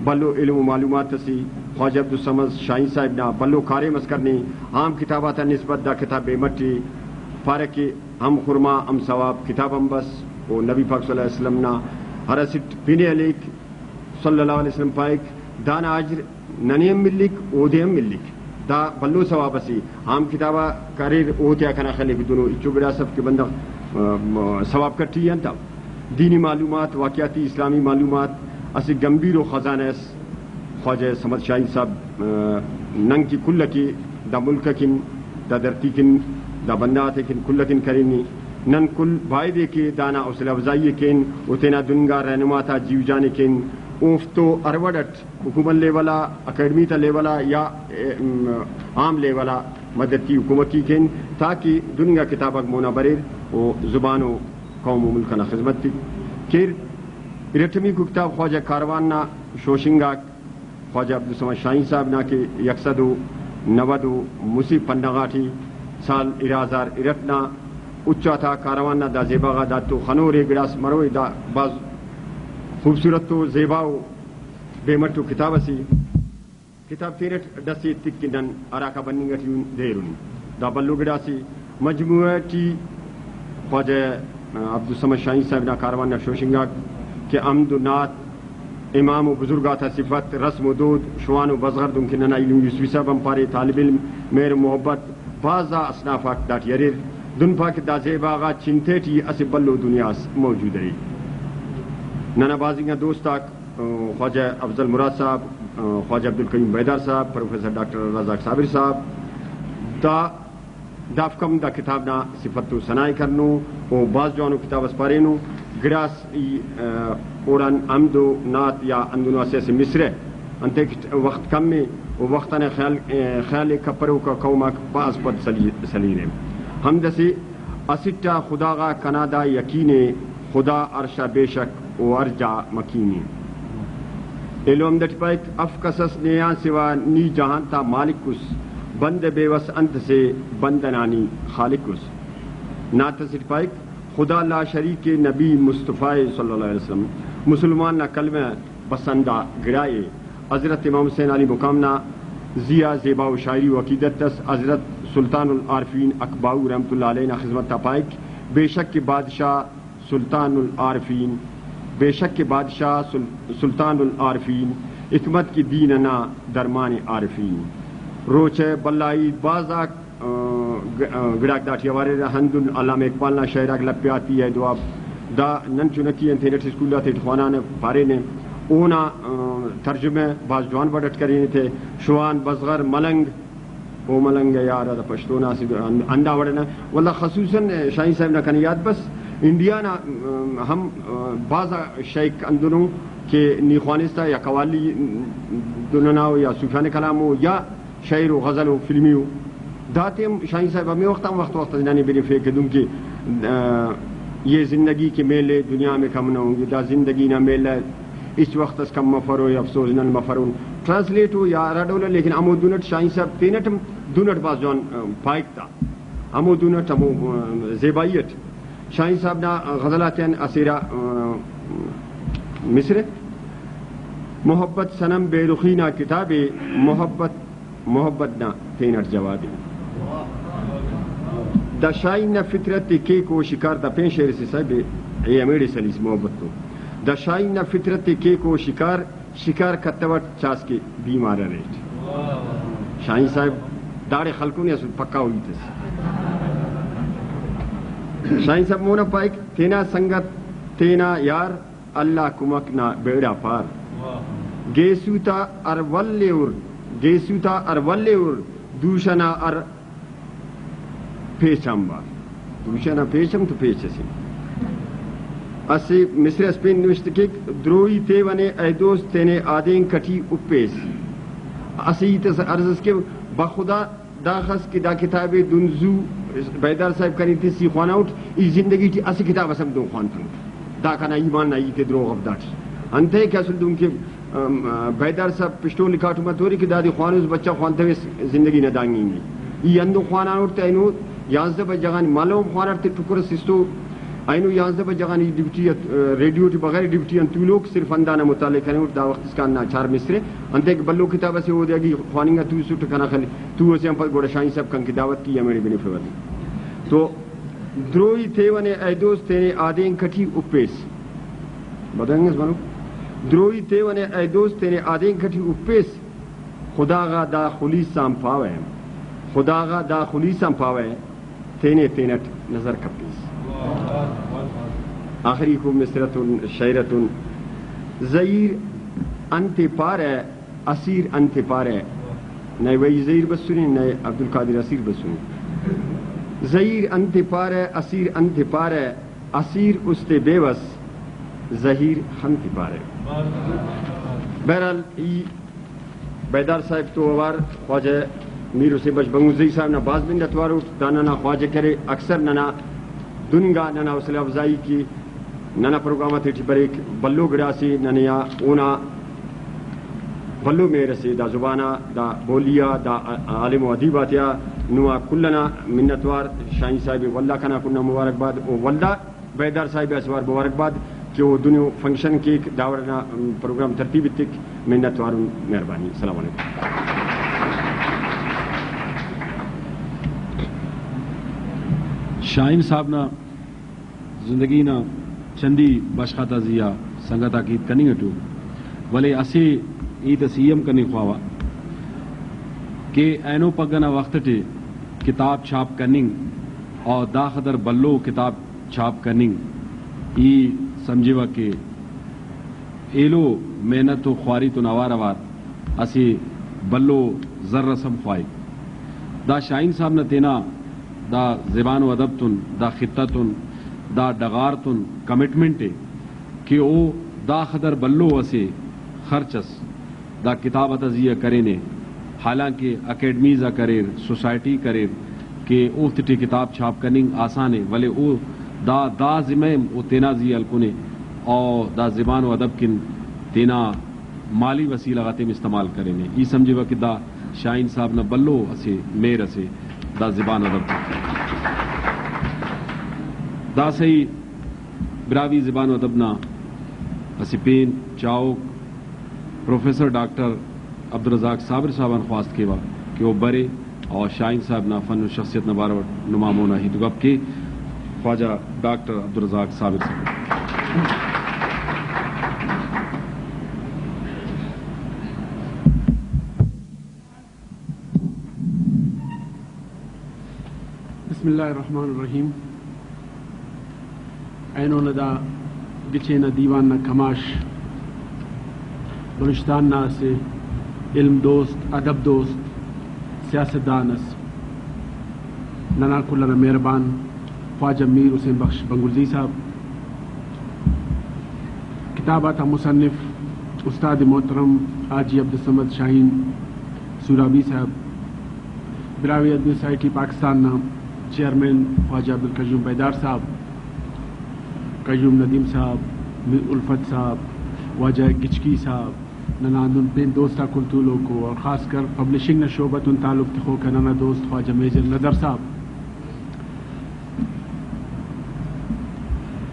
بھلو علم و معلومات اسے۔ خواجہ عبدالصمد شاہین صاحب نا بھلو کاریم اس کرنے، عام کتاب آتا نسبت دا کتاب بے مٹ ءِ۔ پارہ کہ ہم خرما ہم ثواب کتاب ہم بس، و نبی پاک صلی اللہ علیہ وسلم نا ہر اسٹ پن ءِ ہلیک، صلی اللہ علیہ وسلم پائک، دانا اجر ننے ہم ملک، اودے ہم ملک۔ دا بھلو ثواب اسے۔ عام کتاب آک اریر، اوتیا کنا خلیک دنو ہچو گڑاس اف کہ بندغ، آ، ثواب کٹی انت۔ دینی معلومات، واقعاتی اسلامی معلومات، اسہ گمبھیر و خزانہ اس۔ خواجہ صمد شاہین صاحب، آ، نن کہ کل کہ دا ملک اکن، دا دھرتی کن، دا بندغ آتے کن کل اکن کرینے۔ نن کل بایدے کہ دانا حوصلہ افزائی ءِ کین و تینا دننگا رہنما تا جیو جان ءِ کین۔ اوفتو ہر وڑ اٹ حکومت لیول آ، اکیڈمی تا لیول آ یا، ام، عام لیول آ مدد ٹی حکومت ٹی کین، تاکہ دننگا کتاب آک مونا بریر و زبان و قوم و ملک ئنا خذمت ٹی کیر۔ ارٹمیکو کتاب خواجہ کاروان نا شوشنگ آک، خواجہ عبدالصمد شاہین صاحب نا کہ یک سد و نود و مسہ پنہ غاٹی سال ارا ہزار ارٹ نا اچ آتا کاروان نا دا زیبا غا دا تو خنورے گڑاس مروئے، دا بھاز خوبصورت و زیبا و بے مٹ و کتاب اسے۔ کتاب تینٹ ڈسے ایتک کہ نن ہراکا بننگ ٹی اُن دے ایرون۔ دا بھلو گڑاسے۔ مجموعہ ٹی خواجہ عبدالصمد شاہین صاحب نا کاروان نا شوشنگاک کہ حمد و نعت، امام و بزرگ آتا صفت، رسم و دود، شوان و بزغر، دنکہ ننا ایلم یوسفی صاحب ہم پارے، طالب علم، مہر و محبت، بھاز آ اصناف آک داٹی اریر۔ دن پا کہ دا زیبا غا چنتے ٹی اسہ بھلو دنیا اس موجود ارے۔ ننا بھاز انگا دوست آک، خواجہ افضل مراد صاحب، خواجہ عبدالقیوم بیدار صاحب، پروفیسر ڈاکٹر رزاق صابر صاحب، دا دافک ہم دا کتاب نا صفت و ثنا ءِ کرنو و بھاز جوانو کتاب اس پارینو۔ گڑاس ای، آ، اوڑان حمد و نعت یا ہندنو اسہ اسہ مصرع انتئے کہ وخت کم ءِ و وخت ئنا خیال، آ، خیال ءِ کپروکا قوم آک بھاز پد سلی-، سلیر ءِ۔ حمد اسے اسٹ آ خدا غا کنا دا یقین ءِ، خدا عرش آ بے شک و ہر جا مکین ءِ۔ ایلو حمد اٹی پائک، اف کس اس نے آن سوا نی جہان تا مالک اس، بندہ بے وس انت سے بندہ نا نی خالق اس۔ نعت اسیٹ پائک، خدا لا شریک ءِ نبی مصطفیٰ ءِ صلی اللہ علیہ وسلم، مسلمان نا کلمہ بس ہندا گڑا ءِ۔ حضرت امام حسین علی مقام نا زی آ زیبا و شاعری و عقیدت اس حضرت سلطان العارفین اکباؤ رحمت اللہ علیہ نا خذمت آ پائک، بے شک کہ بادشاہ سلطان العارفین، بے شک کہ بادشاہ سل-، سلطان العارفین، حکمت کہ دین انا درمان عارفین۔ روچہ بھلا عید بھاز آک، آ، گ-، آ، گڑاک داٹی اوار اریر۔ ہندن علامہ اقبال نا شعر آک لپیاتی ءِ، دعا دا نن چنکی آن تینٹ اسکول آتیٹ خوانانہ پارینہ۔ اونا، آ، ترجمہ بھاز جوان وڑ اٹ کرینے تے۔ شوان، بزغر، ملنگ، او ملنگ ءِ یار، دا پشتو نا اسہ ہند-، ہندا وڑ ئنا۔ ولدا خصوصاً شاہین صاحب نا کنے یات بس، انڈیا نا، ام، ہم، ام، بھاز آ شئیک ہندنو کہ نی خوانستہ یا قوالی دن ئنا او یا صوفیانہ کلام او یا شعر و غزل و فلمی او۔ داتے ہم شاہین صاحب ہمے وخت آن وخت وخت آ ننے بریفیک کہ دنکہ، آ، یہ زندگی کے میلے دنیا میں کم نہ ہوں گے، دا زندگی نا میلہ ہچ وخت اس کم مفرو یا افسوز نن مفرون۔ ٹرانسلیٹ او یا ہرا ڈول آ، لیکن ہمو دن اٹ شاہین صاحب تینٹ ہم دن اٹ بھاز جوان، آ، پائک تا۔ ہمو دن اٹ ہمو، آ، زیبائی اٹ شاہین صاحب نا غزل آتیان اسہ ارا، آ، مصرع، محبت صنم بے رخی نا کتابے، محبت محبت نا تینٹ جوابے۔ دا شاہین نا فطرت ءِ کیک و شکار، دا پین شعر اسے صاحب اے ہمیڑے سلیس محبت تو۔ دا شاہین نا فطرت ءِ کیک و شکار، شکار کتوٹ چاسکہ بیمار اریٹ۔ شاہین صاحب داڑے خلکونے اسل پکا او ہیت اس۔ شاہین صاحب مونا پائک، تینا سنگت تینا یار، اللہ کمک نا بیڑا پار۔ گیسو تا ہر ول ءِ ہر، گیسو تا ہر ول ءِ ہر، دوشہ نا ہر پیچ آنبار۔ دوشہ نا پیچ ہم تو پیچ اسے۔ اسہ مصرع اس پین نوشتہ کیک، دروئی تیونے اے دوست تینے آدینک ٹی ہپیس۔ اسہ ہیت اس عرض اس کہ بخدا داخس کہ دا کتاب ءِ دن زو بیدار صاحب کنے تس ای خواناؤٹ، ای زندگی ٹی اسہ کتاب اس ہم دن خوانتنٹ۔ دا کنا ایمان نا ہیت ءِ، دروغ اف داٹی۔ انتئے کہ اسل دن کہ، ام، بیدار صاحب پشتو لکھاٹو ما تورے کہ دادے خوانوس بچہ خوانتویس زندگی نا دانگ ہی نہیں۔ ای ہندن خوانانٹ تہ اینو یانزدہ بجہ غان مالو ہم خواناٹ تے ٹکر اس استو۔ اینو یانزدہ بجہ غان ای ڈیوٹی ات، ریڈیو ٹی بغیر ڈیوٹی آن تولوک صرف ہندانا مطالعہ کنوٹ۔ دا وخت اسکان نا چار مصرع انتئے کہ بھلو کتاب اسے اودے اگہ خواننگ آ توسٹ کنا خل تو اسے آن پد گڑا شاہین صاحب کن کہ دعوت کی ہمیڑے بنفیوہ دے۔ تو دروئی تیونے اے دوست تینے آدینک ٹی ہپیس۔ بدنگ اس بنو۔ دروئی تیونے اے دوست تینے آدینک ٹی ہپیس۔ خدا غا دا خلیس آن پاوہ۔ خدا غا دا خلیس آن پاوہ۔ تینے تینٹ نظر کپیس۔ آخریکو مصرع تون، شعر تون، زہیر انتے پارہ، اسیر انتے پارہ۔ نئے وئی زہیر بسنے، نئے عبدالقادر اسیر بسنے۔ زہیر انتے پارہ، اسیر انتے پارہ، اسیر استے بے وس، زہیر خن تے پارہ۔ بہرحال، ای بیدار صاحب تو اوار خواجہ میر حسین بخش بنگلزئی صاحب نا بھاز منت وار اٹ۔ دا ننا خواجہ کرے، اکثر ننا دننگا ننا حوصلہ افزائی کے، ننا پروگرام آتیٹی بریک، بھلو گڑاسے ننے آ اونا بھلو مہر اسے دا زبان آ، دا بولی آ، دا عالم و ادیب آتیا۔ نما کل انا منت وار۔ شاہین صاحب ولدا کنا کنڈا مبارکباد، او ولدا بیدار صاحب ءِ اسہ وار مبارکباد کہ او دنیو فنکشن کیک، داوڑنا، ام، پروگرام ترتیب ایتک۔ منت وارون، مہربانی، السلام علیکم۔ شاہین صاحب نا زندگی نا چندی بشخ آتا زی آ سنگت آک ہیت کننگ اٹو، ولے اسہ ہیت اس ای ہم کننگ خواوہ کہ اینو پگہ نا وخت ٹی کتاب چھاپ کننگ اور داخدر بھلو کتاب چھاپ کننگ، ای سمجھوہ کہ ایلو محنت و خواری تون اوار اوار اسہ بھلو زر اس ہم خواہک۔ دا شاہین صاحب نا تینا دا زبان و ادب تون، دا خطہ تون، دا ڈغار تون کمٹمنٹ ءِ کہ او داخدر بھلو اسہ خرچ اس دا کتاب آتا زی آ کرینے، حالانکہ اکیڈمیز آک اریر، سوسائٹیک اریر کہ اوفتے ٹی کتاب چھاپ کننگ آسان ءِ، ولے او دا، دا ذمہ ءِ او تینا زی آ ہلکنے، او دا زبان و ادب کن تینا مالی وسیلہ غاتے ہم استعمال کرینے۔ ای سمجھوہ کہ دا شاہین صاحب نا بھلو اسہ مہر اسے دا زبان ادب۔ داسہ ای براہوئی زبان و ادب نا اسہ پین چاہوک پروفیسر ڈاکٹر عبدالرزاق صابر صاحب آن خواست کیوہ کہ او برے اور شاہین صاحب نا فن و شخصیت نا بارو اٹ نما مونا ہیت و گپ کے۔ خواجہ ڈاکٹر عبدالرزاق صابر صاحب۔ بسم اللہ الرحمن الرحیم۔ اینو نا دا گچین نا دیوان نا کماش بلوچستان نا اسہ علم دوست، ادب دوست، سیاست دان اس، ننا کل ئنا مہربان خواجہ میر حسین بخش بنگلزئی صاحب، کتاب آتا مصنف استاد محترم حاجی عبدالصمد شاہین سورابی صاحب، براہوئی ادبی سوسائٹی پاکستان نا چیئرمین خواجہ عبدالقیوم بیدار صاحب، قیوم ندیم صاحب، میر الفت صاحب، واجہ گچکی صاحب، ننا ہندن پین دوست آک کل تولوکو، اور خاص کر پبلشنگ نا شعبہ تون تعلق تخوکا ننا دوست خواجہ میجر نظر صاحب۔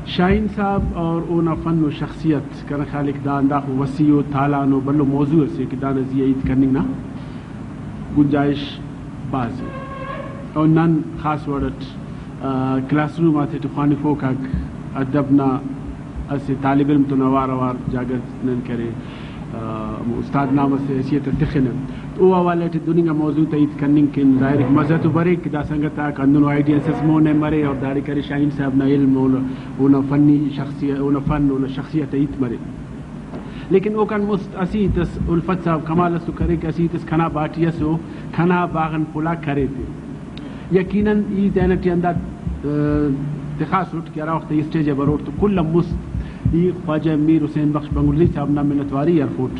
شاہین صاحب اور اونا فن و شخصیت، کنا خیال اک دا ہنداخہ وسیع و تالان و بھلو موضوع اسے کہ دانا زی آ ہیت کننگ نا گنجائش بھاز ء۔ اور نن خاص وڑ اٹ، آ، کلاس روم آتیٹی خوانفوک آک ادب نا اسہ طالب علم تون اوار اوار جاگہ نن کرے، آ، ہمو استاد نا ہم اسہ حیثیت ء تخنہ۔ تو او حوالہ ٹی دن انگا موضوع تا ہیت کننگ کن ظاہر اک مزہ تو بریک کہ دا سنگت آک ہندنو آئیڈیاز اس مون ء مرے اور داڑے کرے شاہین صاحب نا علم، اونا، اونا فنی شخصیت، اونا فن، اونا شخصیت ء ہیت مرے۔ لیکن اوکان مست اسہ ہیت اس الفت صاحب کمال اس تو کرے کہ اسہ ہیت اس کنا باٹی اس او کنا باغ آن پھلا کرے تے۔ یقیناً ای تینٹ ای ہندا، آ، تخاسٹ کہ ہرا وخت ای اسٹیج آ بروٹ تو کل آن مست ای خواجہ میر حسین بخش بنگلزئی صاحب نا منت واری ہرفوٹ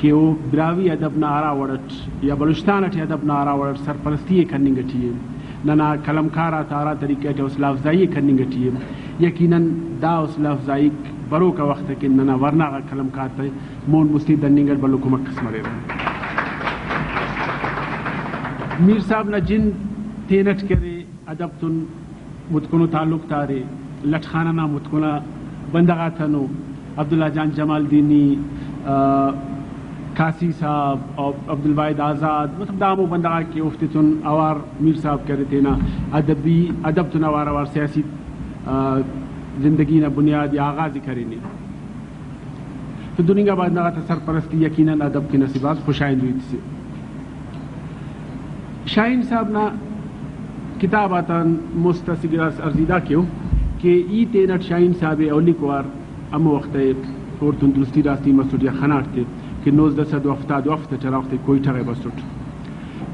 کہ او براہوئی ادب نا ہرا وڑ اٹ یا بلوچستان اٹی ادب نا ہرا وڑ اٹ سرپرستی ء کننگ اٹی ء، ننا قلمکار آتا ہرا طریقہ ٹی حوصلہ افزائی ء کننگ اٹی ء، یقیناً دا حوصلہ افزائیک بروکا وخت اکن ننا ورنا غا قلمکار تے مون مستی دننگ اٹ بھلو کمک اس مریرہ۔ میر صاحب نا جند تینٹ کرے، ادب تون متکنو تعلق تا ارے، لٹ خانہ نا متکن آ بندغ آتنو، عبداللہ جان جمالدینی، آ، کاسی صاحب، عب-، عبدالواحد آزاد، مطلب دا ہمو بندغ آک کہ اوفتے تون اوار میر صاحب کرے تینا ادبی، ادب تون اوار اوار سیاسی، آ، زندگی نا بنیاد یا آغاز ء کرینے۔ تو دن انگا بندغ آتا سرپرستی یقیناً ادب کن اسہ بھاز خوشائندو ہیت سے۔ شاہین صاحب نا کتاب آتان مست اسہ گڑاس عرضی دا کیو کہ ای تینٹ شاہین صاحب ء اولیکو وار ہمو وخت ء اوڑتون درستی راستی مسٹ یا خناٹ تے کہ نوزدہ سد و ہفتاد و ہفت اٹ ہرا وخت ء کوئٹہ غا بسٹ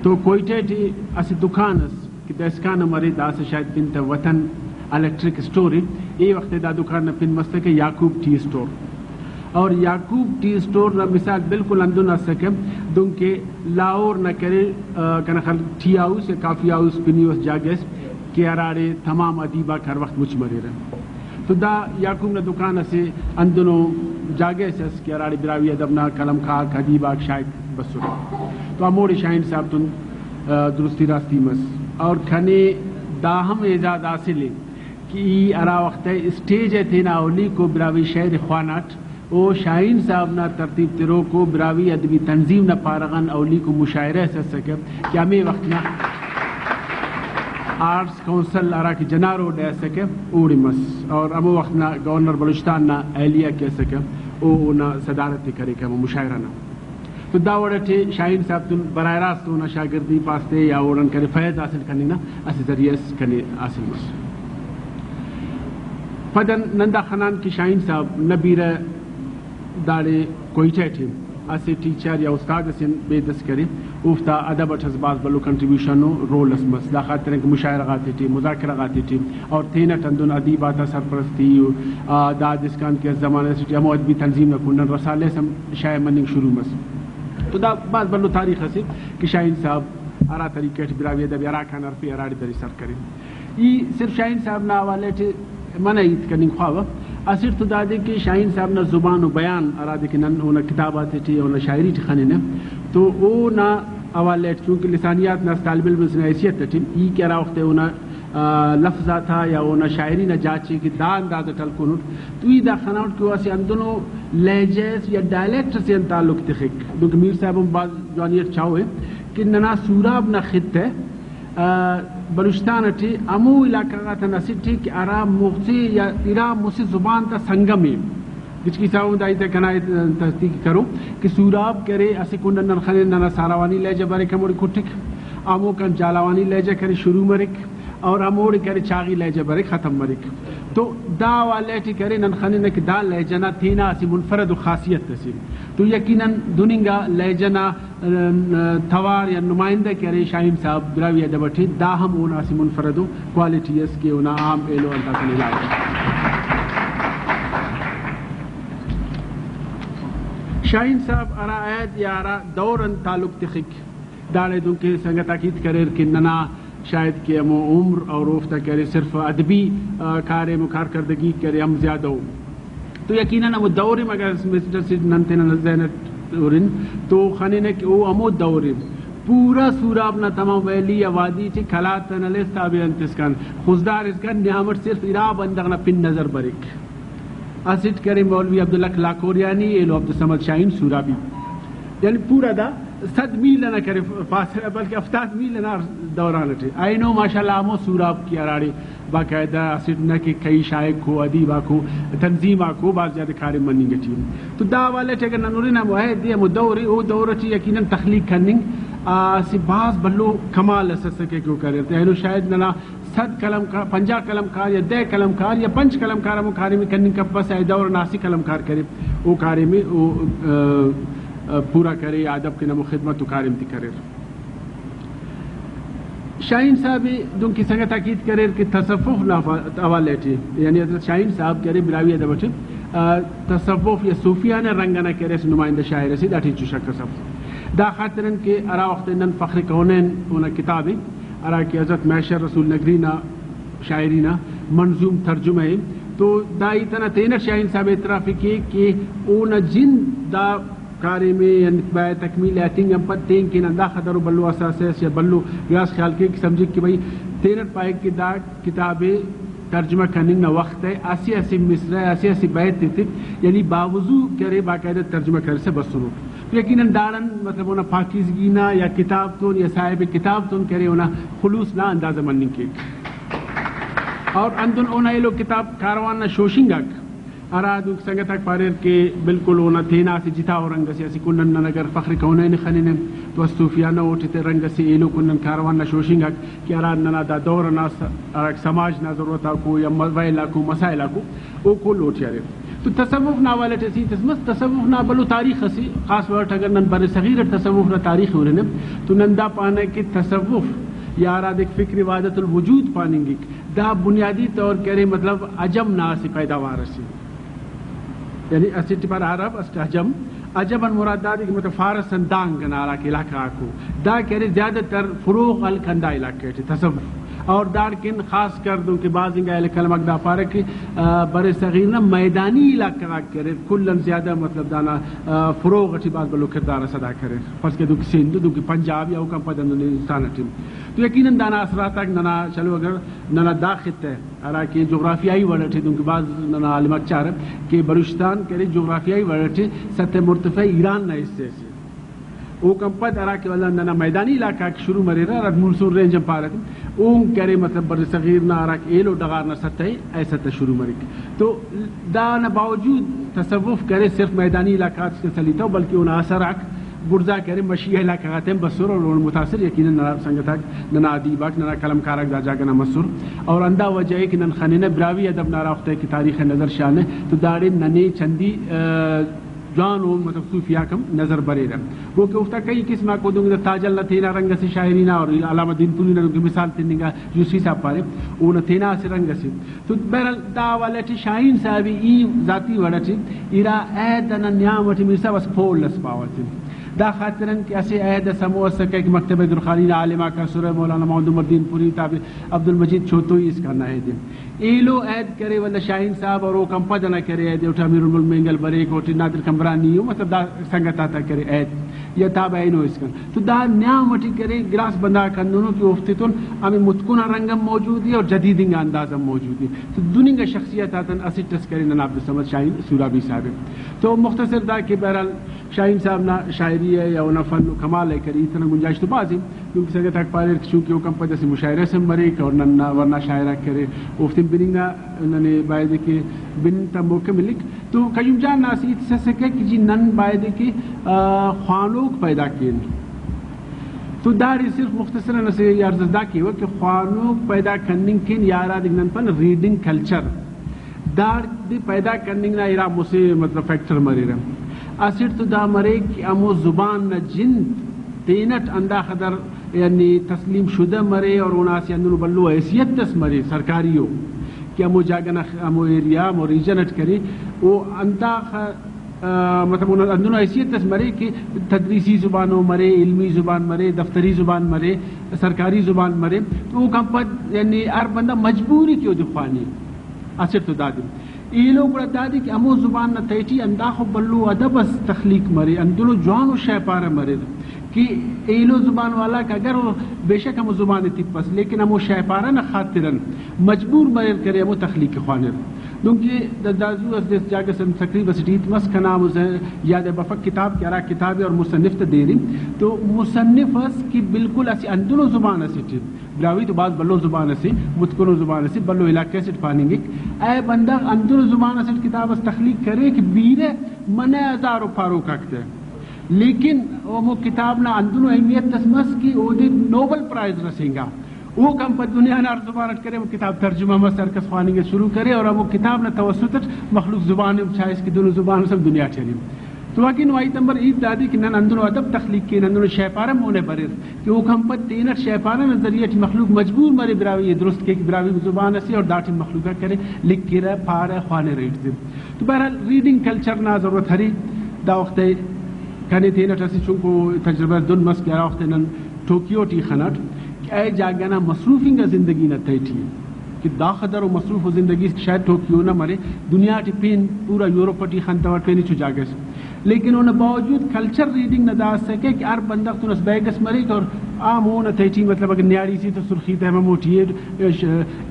تو کوئٹہ ٹی اسہ دکان اس کہ دائسکان ء مرے، داسہ شاید پن تہ وطن الیکٹرک اسٹور ء۔ اے وخت ء دا دکان نا پن مسکہ یعقوب ٹی اسٹور۔ اور یعقوب ٹی اسٹور نا مثال بالکل ہندن اسکہ، دنکہ لاہور نا کرے، آ، کنا خیال ٹی ہاؤس یا کافی ہاؤس پنی اس جاگہ اس کہ ہراڑے تمام ادیب آک ہر وخت مچ مریرہ۔ تو دا یعقوب نا دکان اسہ ہندنو جاگہ اس ئس کہ ہراڑے براہوئی ادب نا قلمکار آک، ادیب آک شاغک بسرہ۔ تو ہموڑے شاہین صاحب تون، آ، درستی راستی مس۔ اور کنے دا ہم اعزاز حاصل ء کہ ای ہرا وخت ء اسٹیج ء تینا اولیکو براہوئی شئیر ء خواناٹ، او شاہین صاحب نا ترتیب تروکو براہوئی ادبی تنظیم نا پارہ غان اولیکو مشاعرہ اس اسکہ کہ ہمے وخت نا آرٹس کونسل ہرا کہ جناح روڈ ء اسکہ، اوڑے مس اور ہمو وخت نا گورنر بلوچستان نا اہلیہ کہ اسکہ، او اونا صدارت ء کریکہ ہمو مشاعرہ نا۔ تو دا وڑ اٹی شاہین صاحب تون براہ راست اونا شاگردی پاست ء یا اوڑان کنے فیض حاصل کننگ نا اسہ ذریعہ اس کنے حاصل مس۔ پدن نن دا خنان کہ شاہین صاحب نہ بیرہ داڑے کوئٹہ ٹی اسہ ٹیچر یا استاد اسے بیدس کرے، اوفتا ادب اٹ اس بھاز بھلو کنٹریبیوشن و رول اس مس۔ دا خاطر انکہ مشاعرہ غاتے ٹی، مذاکرہ غاتے ٹی اور تینٹ ہندن ادیب آتا سرپرستی و، آ، داد اسکان کہ اسہ زمانہ اسے ٹی ہمو ادبی تنظیم نا کنڈ آن رسالہ اس ہم شائع مننگ شروع مس۔ تو دا بھاز بھلو تاریخ اسے کہ شاہین صاحب ہرا طریقہ ٹی براہوئی ادب ء ہراکان ہرفے ہراڑے درے سر کرے۔ ای صرف شاہین صاحب نا حوالہ ٹی منہ ہیت کننگ خواوہ۔ اسٹ تو دادے کہ شاہین صاحب نا زبان و بیان ہرادے کہ نن اونا کتاب آتے ٹی، اونا شاعری ٹی خننہ، تو اونا حوالہ ٹی چونکہ لسانیات نا اسہ طالب علم ئسے نا حیثیت ٹی ای کہ ہرا وخت اونا، آ، لفظ آتا یا اونا شاعری نا جاچ ء کہ دا انداز اٹ ہلکنٹ تو ای دا خناٹ کہ او اسہ ہندنو لہجہ اس یا ڈائلیکٹ اسے آن تعلق تخک۔ دنکہ میر صاحب ہم بھاز جوانی اٹ چاہو ءِ کہ ننا سوراب نا خطہ، آ، بلوچستان اٹی ہمو علاقہ غاتان اسٹ ءِ کہ ہرا مخ سے یا ارا مسہ زبان تا سنگم ءِ۔ گچکی صاحب ہم دا ہیت ءِ کنا تصدیق کرو کہ سوراب کرے اسہ کنڈ آن نن خنن ننا ساراوانی لہجہ بریک ہموڑے کٹک، ہموکان جھالاوانی لہجہ کرے شروع مریک، اور ہموڑے کرے چاغی لہجہ بریک ختم مریک۔ تو دا حوالہ ٹی کرے نن خننہ کہ دا لہجہ نا تینا اسہ منفرد و خاصیت اسے۔ تو یقیناً دن انگا لہجہ نا، ام، توار یا نمائندہ کہ ارے شاہین صاحب براہوئی ادب ٹی، دا ہم اونا اسہ منفرد و کوالٹی اس کہ اونا عام ایلو آن تاکہ علاوہ۔ شاہین صاحب ہرا عہد یا ہرا دور آن تعلق تخک، داڑے دنکہ سنگت آک ہیت کریر کہ ننا شاید کہ ہمو عمر اور اوفتا کہ ارے صرف ادبی، آ، کاریم و کارکردگی کہ ارے ہم زیادہ ءُ۔ تو یقیناً ہمو دور ءِ اگر مسٹر سیٹ نن تینا ذہن اٹ ہرن تو خننہ کہ او ہمو دور ءِ پورا سوراب نا تمام ویلی یا وادی ٹی قلات آن ہلیس تابع انت اسکان خضدار اسکان نیام اٹ صرف ارا بندغ نا پن نظر بریک۔ اسٹ کرے مولوی عبدالحق لاکوریانی، ایلو عبدالصمد شاہین سورابی۔ یعنی پورا دا صد میل ئنا کرے فاصلہ، بلکہ ہفتاد میل ئنا دوران اٹی۔ اینو ماشاءاللہ ہمو سوراب کہ ہراڑے باقاعدہ اسٹ نہ کہ کئی شاعر کو، ادیب آکو، تنظیم آکو بھاز زیادہ کاریم مننگ اٹی ءِ۔ تو دا حوالہ ٹی اگر نن ہرن ہمو عہد ءِ، ہمو دور ءِ، او دور اٹی یقیناً تخلیق کننگ، آ، اسہ بھاز بھلو کمال اس اسکہ کہ او کریر۔ تہ اینو شاید ننا صد قلم کار، پنجاہ قلم کار یا دہ قلم کار یا پنچ قلم کار ہمو کاریم ءِ کننگ کپسہ، اے دور ئنا اسہ قلم کار کرے، او کاریم ءِ او، آ، آ، پورا کرے، ادب کن ہمو خدمت و کاریم تے کریر۔ شاہین صاحب ءِ دنکہ سنگت آک ہیت کریر کہ تصوف نا فا-، حوالہ ٹی، یعنی حضرت شاہین صاحب کہ ارے براہوئی ادب ٹی، آ، تصوف یا صوفیانہ رنگ ئنا کہ ارے اسہ نمائندہ شاعر اسے، داٹی ہچو شک اس اف۔ دا خاطران کہ ہرا وخت نن فخر کونین اونا کتاب ءِ، ہرا کہ حضرت محشر رسول نگری نا شاعری نا منظوم ترجمہ ءِ، تو دا ہیت ئنا تینٹ شاہین صاحب اعتراف ءِ کیک کہ اونا جند دا کاریم ءِ، یعنی بائے تکمیل ءِ ہتنگ آن پد تین کن ہنداخہ درو بھلو اثاثہ اس یا بھلو گڑاس خیال کیک، سمجھک کہ بھئی تینٹ پائک کہ دا کتاب ءِ ترجمہ کننگ نا وخت ءِ اسہ اسہ مصرع، اسہ اسہ بیت ایتک، یعنی باوضو کرے باقاعدہ ترجمہ کرسا بسنٹ۔ تو یقیناً داڑان مطلب اونا پاکیزگی نا یا کتاب تون یا صاحب کتاب تون کرے اونا خلوص نا اندازہ مننگ کیک۔ اور ہندن اونا ایلو کتاب کاروان نا شوشنگ آک، ہرا دنکہ سنگت آک پاریر کہ بالکل اونا تینا اسہ جتا ءُ رنگ اسے، اسہ کنڈ آن نن اگر فخر کونین ءِ خننہ تو اسہ صوفیانہ اوٹی تے رنگ اسے، ایلو کنڈ آن کاروان نا شوشنگ آک کہ ہرا ننا دا دور ئنا س-، ہراک سماج نا ضرورت آکو یا م-، ویل آکو، مسائل آکو، او کل اوٹی اریر۔ تو تصوف نا حوالہ ٹی اسہ ہیت اس مس، تصوف نا بھلو تاریخ اسے، خاص وڑ اٹ اگر نن بر صغیر اٹ تصوف نا تاریخ ءِ ہرنہ تو نن دا پانہ کہ تصوف یا ہرادے فکر وحدت الوجود پاننگک، دا بنیادی طور کہ ارے مطلب عجم نا اسہ پیداوار اسے۔ یعنی اسٹ پارہ عرب، اسٹ عجم۔ عجم آن مراد دادے کہ مطلب فارس آن دانگ ئنا ہراکہ علاقہ غاکو، دا کہ ارے زیادہ تر فروغ ہلک ہندا علاقہ ٹی تصوف۔ اور داڑکن خاص کر دنکہ بھاز انگا اہل قلم آک دا پارہ کہ، آ، بر صغیر نا میدانی علاقہ غاک کہ اریر کل آن زیادہ مطلب دانا، آ، فروغ ٹی بھاز بھلو کردار اس ادا کریر۔ فرض کہ دنکہ سندھ، دنکہ پنجاب یا اوکان پد ہندن ہندوستان ٹی۔ تو یقیناً دانا اثرات آک ننا چلو اگر ننا دا خطہ ہرا کہ جغرافیائی وڑ اٹی دنکہ بھاز ننا عالم آک چارہ کہ بلوچستان کہ ارے جغرافیائی وڑ اٹی سطح مرتفع ایران نا حصہ اسے۔ اوکان پد ہرا کہ ولدا ننا میدانی علاقہ غاک شروع مریرہ، ہرا مونسون رینج ہم پارہ تے، اون کہ ارے مطلب بر صغیر نا ہرا کہ ایلو ڈغار نا سطح ءِ، اے سطح شروع مریک۔ تو دانا باوجود تصوف کہ ارے صرف میدانی علاقہ غاتسکان سلیتو، بلکہ اونا اثر آک بڑزا کہ ارے مشی علاقہ غاتے ہم بسر اور اونا متاثر یقیناً ننا سنگت آک، ننا ادیب آک، ننا قلمکار آک دا جاگہ نا مسر۔ اور ہندا وجہ ءِ کہ نن خننہ براہوئی ادب نا ہرا وخت ءِ کہ تاریخ ءِ نظر شاغنہ تو داڑے ننے چندی، آ، جوانو مطلب صوفی آک ہم نظر بریرہ۔ گوکہ اوفتا کئی قسم آک او دنکہ دا تاجل نا تینا رنگ اسے شاعری نا اور علامہ دین پوری نا دنکہ مثال تننگا یوسفی صاحب پارے اونا تینا اسہ رنگ اسے۔ تو بہرحال دا حوالہ ٹی شاہین صاحب ای ذاتی وڑ ٹی ارا عہد ئنا نیام ٹی میر صاحب اسہ پول اس پاوہ تے۔ دا خاطران کہ اسہ عہد اس ہمو اسکہ کہ مکتبہ درخانی نا عالم آک اسرہ، مولانا محمد عمر دین پوری، تابع عبدالمجید چھوتوئی اسکان نا عہد ءِ۔ ایلو عہد کرے ولدا شاہین صاحب اور اوکان پد ئنا کرے عہد ءِ، اوٹی امیر الملک مینگل بریک، اوٹی نادر قمبرانی ءُ، مطلب دا سنگت آتا کرے عہد۔ یا تابہ اینو اسکان۔ تو دا نیام ٹی کرے، گڑاس بندغ آک ہندنو کہ اوفتے تون ہمے متکن آ رنگ ہم موجود ءِ اور جدید انگا انداز ہم موجود ءِ۔ تو دن انگا شخصیت آتن اسٹ اس کرے ننا عبدالصمد شاہین سورابی صاحب ءِ۔ تو مختصر دا کہ بہرحال شاہین صاحب نا شاعری ءِ یا اونا فن و کمال ءِ کنے ہیت انا گنجائش تو بھاز ءِ، کیونکہ سنگت آک پاریر کہ چونکہ اوکان پد اسہ مشاعرہ اس ہم مریک اور ننا ورنا شاعر آک کہ ارے اوفتین بننگ نا ننے بایدے کہ بننگ تا موقع ملک۔ تو قیوم جان نا اسہ ہیت اس اسکہ کہ جی نن بایدے کہ، آ، خوانوک پیدا کین۔ تو داڑے صرف مختصراً اسہ عرض اس دا کیوہ کہ خوانوک پیدا کننگ کن یا ہرادے نن پانہ ریڈنگ کلچر، داڑے پیدا کننگ نا ارا مسہ مطلب فیکٹر مریرہ۔ اسٹ تو دا مریک کہ ہمو زبان نا جند تینٹ ہنداخہ در یعنی تسلیم شدہ مرے اور اونا اسہ ہندنو بھلو حیثیت اس مرے سرکاری ءُ کہ ہمو جاگہ نا خ-، ہمو ایریا، ہمو ریجن اٹ کرے، او ہنداخہ، آ، مطلب اونا ہندنو حیثیت اس مرے کہ تدریسی زبان او مرے، علمی زبان مرے، دفتری زبان مرے، سرکاری زبان مرے، تو اوکان پد یعنی ہر بندغ مجبوری کہ اودے خوانہِ۔ اسٹ تو دادے۔ ایلو گڑا دادے کہ ہمو زبان نا تہٹی ہنداخہ بھلو ادب اس تخلیق مرے، ہندنو جوانو شئیپارہ مریر کہ ایلو زبان والاک اگر او بے شک ہمو زبان ءِ تپس لیکن ہمو شئیپارہ نا خاطران مجبور مریر کرے ہمو تخلیق ءِ خوانر۔ دنکہ دا، دا زو اس جاگہ اس تقریب اسیٹی ہیت مس کنا ہمو ذہن یاد ءِ بفک کتاب کہ ہرا کتاب ءِ اور مصنف تہ دیر ءِ تو مصنف اس کہ بالکل اسہ ہندنو زبان اسیٹی براہوئی تو بھاز بھلو زبان اسے، متکنو زبان اسے، بھلو علاقہ اسیٹ پاننگک۔ اے بندغ ہندنو زبان اسیٹ کتاب اس تخلیق کرے کہ بیرہ منہ ہزارو پاروک آک تہ۔ لیکن ہمو کتاب نا ہندنو اہمیت اس مس کہ اودے نوبل پرائز رسینگا۔ اوکان پد دنیا نا ہر زبان اٹ کرے، ہمو کتاب ترجمہ مس، ہر کس خواننگ ءِ شروع کرے اور ہمو کتاب نا توسط اٹ مخلوق زبان ہم چائس کہ دنو زبان اس ہم دنیا ٹی ارے۔ تو واقعی نمایت نمبر ہیت دادے کہ نن ہندنو ادب تخلیق کین، ہندنو شئیپارہ مون ءِ بریر کہ اوکان پد تینٹ شئیپارہ نا ذریعہ ٹی مخلوق مجبور مرے براہوئی ءِ درست کیک، براہوئی زبان اسے اور داٹی مخلوق آک کرے، لکھرہ، پارہ، خوانرہ ایٹی۔ تو بہرحال ریڈنگ کلچر نا ضرورت ارے۔ دا وخت ءِ کنے تینٹ اسہ چنکو تجربہ اس دن مس کہ ہرا وخت ءِ نن ٹوکیو ٹی خناٹ کہ اے جاگہ نا مصروف انگا زندگی نا تہٹی کہ داخہ درو مصروف و زندگی اس کہ شاید ٹوکیو نہ مرے، دنیا ٹی پین پورا یورپ ٹی خنتوٹ پین ہچو جاگہ اس۔ لیکن اونا باوجود کلچر ریڈنگ نا دا اسکہ کہ ہر بندغ تون اسہ بیگ اس مریک اور آ مون آ تہٹی مطلب اگر نیاڑی سے تو سرخی تہ ہمو ٹی ایڈ،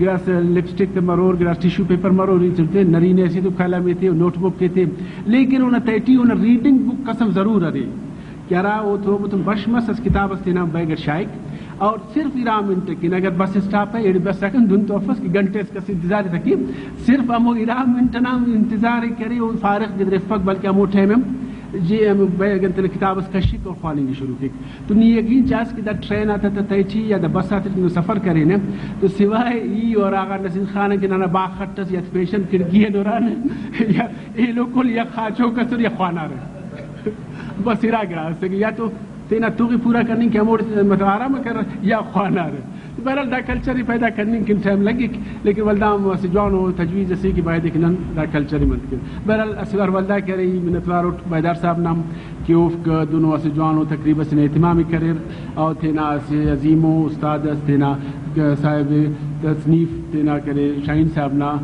گڑاس لپسٹک تہ مرور، گڑاس ٹیشو پیپر مرور، ہیت تے نرینہ سے تو قلم ایتے، نوٹ بک ایتے، لیکن اونا تہٹی اونا ریڈنگ بک اس ہم ضرور ارے۔ کہ ہرا او تروبو تون بش مس، اس کتاب اس تینا بیگ اٹ شاغک اور صرف ارا منٹ کن اگر بس اسٹاپ ءِ، ایڑے بس اکن دن تو افس کہ گھنٹہ اس کس انتظار تہ کے، صرف ہمو ارا منٹ ئنا انتظار ءِ کرے، او فارغ گدریفک، بلکہ ہمو ٹائم ہم جی ہمو بیگ انت کتاب اس کشک اور خواننگ ءِ شروع کیک۔ تو نی یقین چاس کہ دا ٹرین آتا تہ تہٹی یا دا بس آتے ٹی سفر کرینہ تو سوائے ای اور آغا نصیر خان کہ ننا باخ خٹ اس یا پیشن کھڑکی ان ہرانہ یا ایلو کل یا خاچوک ئسر یا خوانارہ۔ بس ارا گڑا اسکہ یا تو تینا تغ ءِ پورا کننگ کہ ہموڑے مطلب آرام ءَ کر یا خوانارہ۔ تو بہرحال دا کلچر ءِ پیدا کننگ کن ٹائم لگک، لیکن ولدا ہم اسہ جوانو تجویز اسے کہ بایدے کہ نن دا کلچر ءِ منت کن۔ بہرحال اسہ وار ولدا کہ ارے ای منتوار اٹ بیدار صاحب نا ہم کہ اوفک دنو اسہ جوانو تقریب اسے نا اہتمام ءِ کریر اور تینا اسہ عظیمو استاد اس تینا صاحب تصنیف تینا کرے شاہین صاحب نا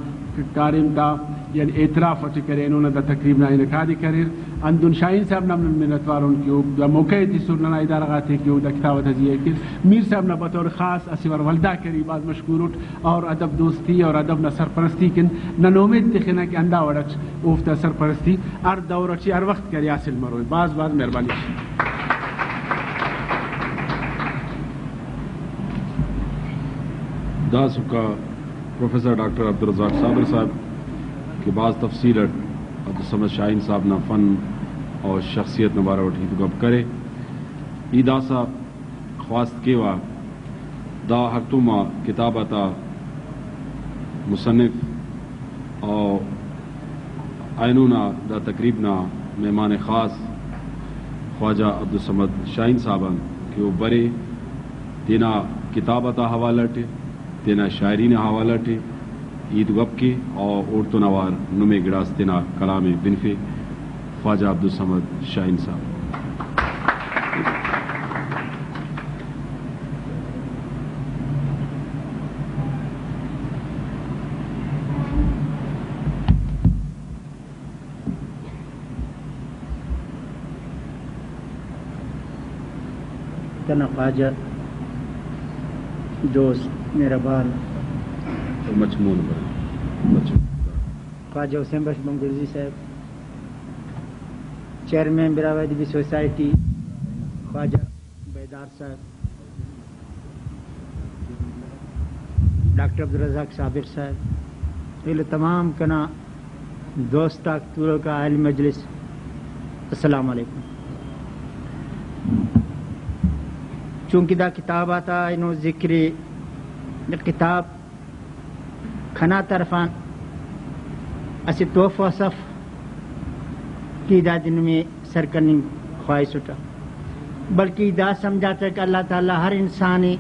کاریم تا یعنی اعتراف اٹی کرے، اینو نا دا تقریب نا انعقاد ءِ کریر۔ ہندن شاہین صاحب نا ہم نن منتوار ان کہ او دا موقع ءِ تسر ننا ادارہ غاتے کہ او دا کتاب آتا زیہا ءِ کیر۔ میر صاحب نا بطور خاص اسہ وار ولدا کری، بھاز مشکور اٹ اور ادب دوستی اور ادب نا سرپرستی کن نن اومیت تخنہ کہ ہندا وڑ اٹ اوفتا سرپرستی ہر دور اٹی ہر وخت کرے حاصل مروئے۔ بھاز بھاز مہربانی۔ داسکا پروفیسر ڈاکٹر عبدالرزاق صابر صاحب کہ بھاز تفصیل اٹ عبدالصمد شاہین صاحب نا فن اور شخصیت نا بارو اٹ ہیت و گپ کرے۔ ای داسہ خواست کیوہ دا ہڑتوم آ کتاب آتا مصنف اور اینو نا دا تقریب نا مہمان خاص خواجہ عبدالصمد شاہین صاحب آن کہ او برے تینا کتاب آتا حوالہ ٹی تینا شاعری نا حوالہ ٹی ہیت گپ کے اور اوڑتون اوار نمے گڑاس تینا کلام ءِ بنفے۔ خواجہ عبدالصمد شاہین صاحب۔ کنا خواجہ دوست مہربان مچ مون بر-، مچ۔ خواجہ حسین بخش بنگلزی صاحب، چیئرمین براہوئی ادبی سوسائٹی، خواجہ بیدار صاحب، ڈاکٹر عبدالرزاق صابر صاحب، ایلو تمام کنا دوست آک، تورک آ اہل مجلس، السلام علیکم۔ چونکہ دا کتاب آتا اینو ذکر ءِ، دا کتاب کنا طرفان اسہ تحفہ اس اف کہ دادے نمے سر کننگ خواہسٹہ، بلکہ ای دا سمجھاٹہ کہ اللہ تعالیٰ ہر انسان ءِ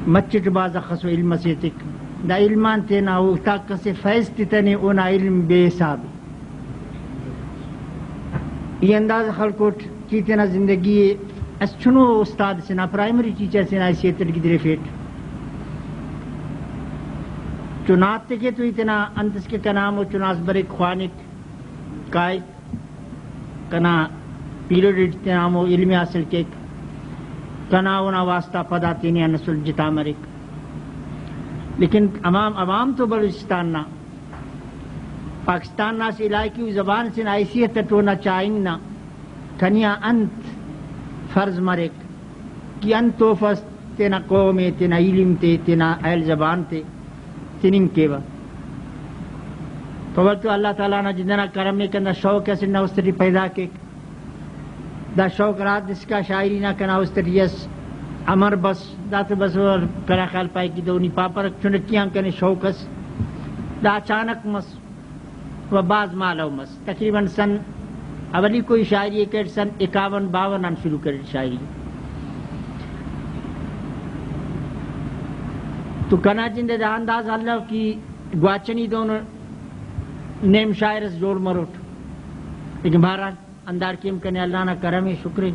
مچٹ بھاز اخسو علم اسے تک، دا علم آن تینا اوفتا کسے فیض تتنے، اونا علم بے حساب ءِ۔ ای اندازہ خلکوٹ کہ تینا زندگی ءِ اسہ چنو استاد سے نا، پرائمری ٹیچر سے نا حیثیت اٹ گدریفیٹ۔ چناتے کہ تو ای تینا انت اس کہ کنا ہمو چناس بریک، خوانک، کائک، کنا پیریڈ اٹ تینا ہمو علم ءِ حاصل کیک، کنا اونا واسطہ پدا تینے آن اسل جتا مریک۔ لیکن عوام، عوام تو بلوچستان نا، پاکستان نا اسہ علاقائی زبان سے نا حیثیت اٹ اونا چاہنگ نا کنے آ انت فرض مریک کہ انت تحفہ اس تینا قوم ءِ، تینا علم تے، تینا اہل زبان تے تننگ کیوہ۔ تو ولتو اللہ تعالیٰ نا جند ئنا کرم ءِ، کنا شوق اسہ نا است ٹی پیدا کیک۔ دا شوق ہرا دسکا شاعری نا کنا است ٹی ئس، امر بس، دا تو بس کنا خیال پائے کہ دو نی پاپرک، چنکی آن کنے شوق ئس، دا اچانک مس۔ و بھاز مالو مس۔ تقریباً سن اولیکو ای شاعری ءِ کریٹ، سن اکاون باون آن شروع کریٹ شاعری۔ تو کنا جند ءِ دا اندازہ الو کہ گواچنی دونو نیم شاعر اس جوڑ مروٹ۔ لیکن بہرحال، اندار کیم کنے اللہ نا کرم ءِ، شکر ءِ۔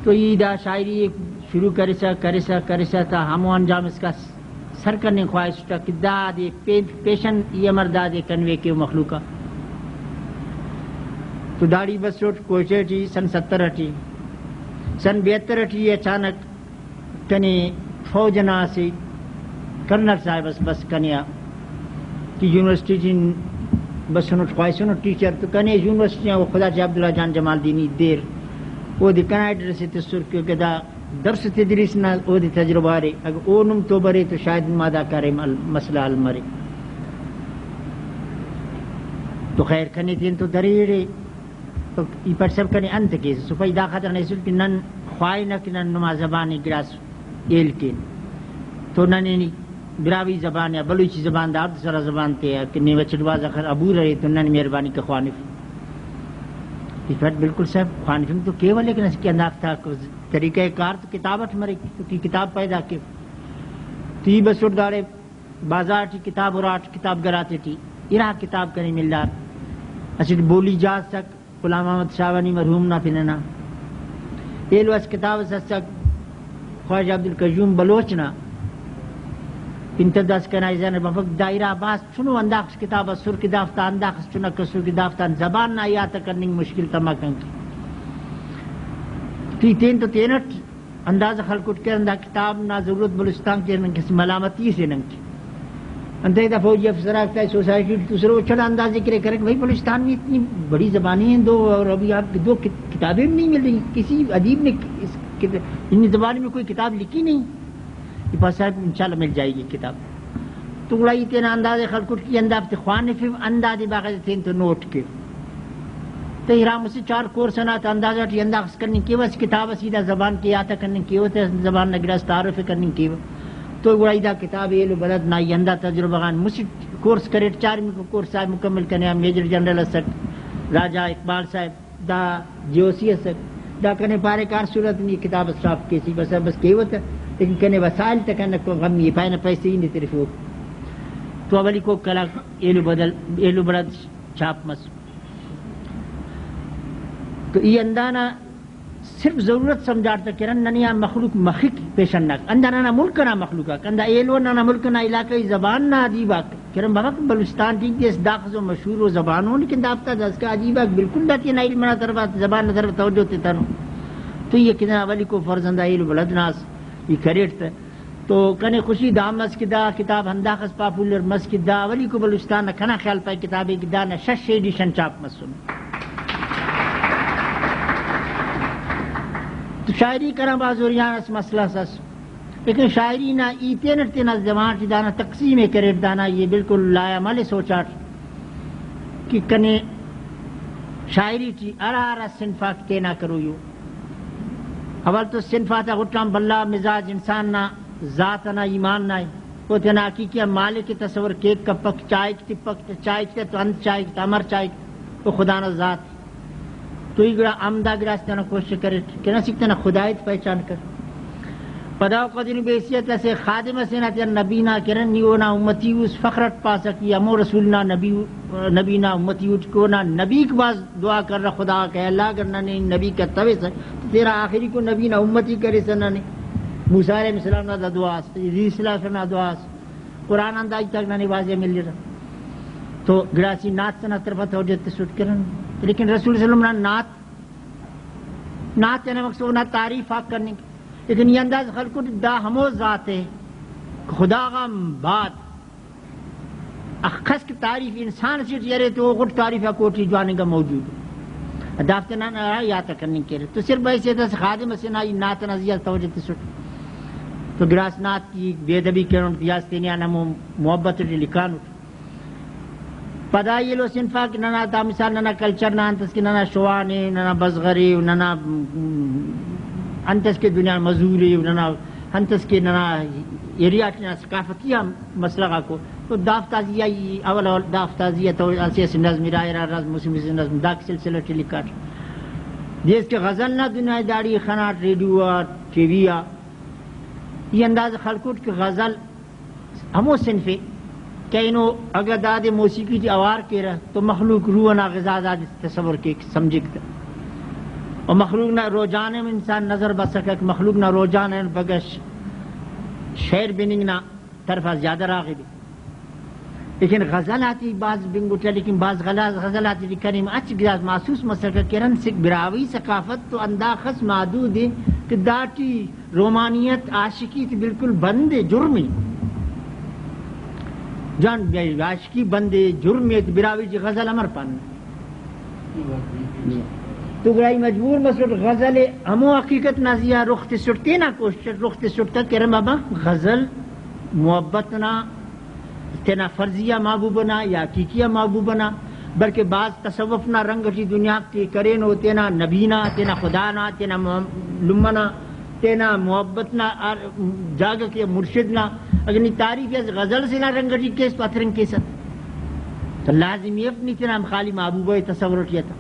تو ای دا شاعری ءِ شروع کرسا، کرسا، کرسا تا ہمو انجام اسکا سر کننگ خواہسٹہ کہ دادے پین-، پیشن ای امر دادے کنوے کیو مخلوق آ۔ تو داڑی بسوٹ کوئٹہ ٹی سن سترہ ٹی، سن بیہتر ٹی اچانک کنے فوج ئنا اسہ کرنل صاحب اس بس کنے آ کہ یونیورسٹی ٹی بسنٹ، خواہسنٹ ٹیچر، تو کنے یونیورسٹی آن خدا ٹی عبداللہ جان جمالدینی دیر اودے کنا ایڈریس ءِ تسر، کیونکہ دا درس تدریس نا اودے تجربہ ارے، اگہ او نم تو برے تو شاید نما دا کاریم ال-، مسئلہ حل مرے۔ تو خیر کنے تین تو دریڑے۔ تو ای پٹ صاحب کنے انت کیسہ؟ سپاہی دا خاطر نا ایسر کہ نن خواہنہ کہ نن نما زبان ءِ گڑاس ہیل کین۔ تو ننے نی براہوئی زبان یا بلوچی زبان، دا ہڑدے سرا زبان تے آ کہ نے وچٹ بھاز اخر عبور ارے تو نن مہربانی کہ خوانف۔ ای پٹ بالکل صاحب خوانفنگ تو کیوہ، لیکن اسہ کہ ہندافتا طریقہ کار تو کتاب اٹ مریک، تو ای کتاب پیدا کیو۔ تو ای بسٹ داڑے بازار ٹی کتاب اراٹ، کتاب گراتے ٹی ارا کتاب کنے ملار۔ اسٹ بولی جاز سک، غلام محمد شاہوانی مرحوم نا پن ئنا۔ ایلو اسہ کتاب اس اسک خواجہ عبدالقیوم بلوچ نا، پن تہ داسہ کنا ذہن اٹ بفک، دا ارا بھاز چنو ہنداخس کتاب ئسر کہ دافتا ہنداخس چنک ئسر کہ دافتان زبان نا یات ءِ کننگ مشکل تماک انگ۔ ٹی تین تو تینٹ اندازہ خلکٹ کہ ہندا کتاب نا ضرورت بلوچستان کہ نن کس ملامتی سے نن کہ انتئے دا فوجی افسر آک تا سوسائٹی ٹی تسرہ، او چڑا اندازے کرے کرک، بھئی بلوچستان میں اتنی بڑی زبانیں ہیں دو، اور ابھی آپ دو کت-، کتابیں بھی نہیں مل رہی، کسی ادیب نے اس کت-، ان زبان میں کوئی کتاب لکھی نہیں۔ ای پاس صاحب انشاءاللہ مل جائے گی کتاب۔ تو گڑا ای تینا اندازے خلکٹ کہ ہندافتے خوانفو، ہندادے باقاعدہ تین تو نوٹ کیو۔ تہ ارا مسہ چار کورس ئنا تا اندازہ ٹی ہنداخس کننگ کیوہ، اسہ کتاب اس ای دا زبان کہ یات ءِ کننگ کیوہ، تہ زبان نا گڑاس تعارف ءِ کننگ کیوہ۔ تو گڑا ای دا کتاب ایلو بلد نا ای ہندا تجربہ غان مسٹ کورس کریٹ، چارمیکو کورس آ مکمل کنے آ میجر جنرل ئسک راجہ اقبال صاحب، دا جی او سی ئسک، دا کنے پاریک ہر صورت نی کتاب اس چھاپ کیسی، بس بس کیوہ تہ، لیکن کنے وسائل تہ کنکو غمی ءِ، پائنہ پیسے ای نے ترفوک۔ تو اولیکو کلاک ایلو بدل، ایلو بلد چھاپ مس۔ تو ای ہندانا صرف ضرورت سمجھاٹ تہ کرن، ننے آ مخلوق مخک پیشن ناک، ہندا ننا ملک ئنا مخلوق آک، ہندا ایلو ننا ملک ئنا علاقائی زبان نا ادیب آک کرن۔ بابا بلوچستان ٹی کہ اس داخس و مشہور و زبان ءُ، لیکن دافتا داسکا ادیب آک بالکل دا تینا علم ئنا طرف آ، زبان نا طرف توجہ تتنو۔ تو یہ کہ اولیکو فرض ہندا ایلو بلد ناس ای کریٹ تہ۔ تو کنے خوشی دا مس کہ دا کتاب ہنداخس پاپولر مس کہ دا اولیکو بلوچستان نا کنا خیال پائے کتابے کہ دانا شش ایڈیشن چاپ مسنے۔ تو شاعری کنا بھاز اوریان اس مسئلہ اس۔ لیکن شاعری نا ای تینٹ تینا زبان ٹی دانا تقسیم ءِ کریٹ، دانا یہ بالکل لائعمل ءِ سوچاٹ کہ کنے شاعری ٹی ہرا ہرا صنف آک تینا کروئی ءُ۔ اول تو صنف آتا غٹ آن بھلا مزاج انسان نا ذات ئنا ایمان نا ءِ، او تینا حقیقی آ مالک ءِ تصور کیک کپک، چائک تپک تہ چائک تہ تو انت چائک تہ امر چائک، او خدا نا ذات۔ تو ای گڑا ہمدا گڑاس تینا کوشش کریٹ کہ نہ سکھ تینا خدائیت پہچان کر۔ پدا او قدر بے حیثیت اسہ خادم اسے نا تینا نبی نا کرن، نی اونا امتی اس، فخر اٹ پاسہ کہ ہمو رسول نا نبی، نبی نا امتی اٹ کہ اونا نبیک بھاز دعا کرہ خدا کہ اے اللہ اگر ننے نبی کتویسہ تو تینا آخری کو نبی نا امتی کریسہ ننے۔ موسیٰ علیہ السلام نا دا دعا اس، عیسیٰ علیہ السلام نا دعا اس۔ قرآن آن دا ہیتاک ننے واضح ملرہ۔ تو گڑاس ای نعت ئنا طرفا توجہ تسٹ کرن۔ لیکن رسول صلی اللہ علیہ وسلم نا نعت، نعت ئنا مقصد اونا تعریف آک کننگ۔ لیکن ای انداز خلکٹ دا ہمو ذات ءِ خدا غان بعد اخس کہ تعریف انسان اسے ٹی ارے تو او غٹ تعریف آ کوٹی جوان انگا موجود ءِ۔ دافتے ننا یات ئے کننگ کیرہ۔ تو صرف بحیثیت اسہ خادم اسے نا ای نعت ئنا زیہا توجہ تسٹ۔ تو گڑاس نعت ٹی بے ادبی کرینٹ، گڑاس تینے آن ہمو محبت ٹی لکھانٹ۔ پدا ایلو صنف آک ننا دا مثال ننا کلچر نا انت اس کہ ننا شوان ءِ، ننا بزغر ءِ، ننا، م، انت اس کہ دنیا مزور ءِ، ننا انت اس کہ ننا ایریا ٹی نا ثقافتی آ مسئلہ غاکو۔ تو دافتا زیہا ای اول اول دافتا زیہا تو اسہ اسہ نظم، ارا ارا نظم، مسہ مسہ نظم، دا سلسلہ ٹی لکھاٹ۔ جیسے کہ غزل نا دنیا داڑی خناٹ، ریڈیو آ، ٹی وی آ، ای اندازہ خلکٹ کہ غزل ہمو صنف ءِ کہ اینو اگہ دادے موسیقی ٹی اوار کیرہ تو مخلوق روح ئنا غذا دادے تصور کیک، سمجھک تہ۔ و مخلوق نا رجحان ہم انسان نظر بسکہ، مخلوق نا رجحان ہم بگش شعر بننگ نا طرفا زیادہ راغب ءِ۔ لیکن غزل آتے بھاز بنگٹہ، لیکن بھاز غلا-، غزل آتے ٹی کنے اچ گڑاس محسوس مسکہ کہ ہرن سکھ براہوئی ثقافت تو انداخس محدود ءِ کہ داٹی رومانیت، عاشقی تے بالکل بند ءِ، جرم ءِ۔ جان عاشقی بند ءِ، جرم ءِ، تے براہوئی ٹی غزل امر پانہ؟ تو گڑا ای مجبور مسٹ غزل ءِ ہمو حقیقت نا زیہا رخ تسٹ، تینا کوشش اٹ رخ تسٹ تہ کہ ارے بابا غزل محبت نا تینا فرضی آ محبوب ئنا یا حقیقی آ محبوب ئنا، بلکہ بھاز تصوف نا رنگ ٹی دنیا تے کرینو، تینا نبی نا، تینا خدا نا، تینا مح-، لمہ نا، تینا محبت نا ہر جاگہ کہ مرشد نا۔ اگر نی تعریف اس غزل سے نا رنگ ٹی کیس تو اترنگ کیسہ تو لازمی اف نی تینا خالی محبوبہ ءِ تصور ٹی اتہ۔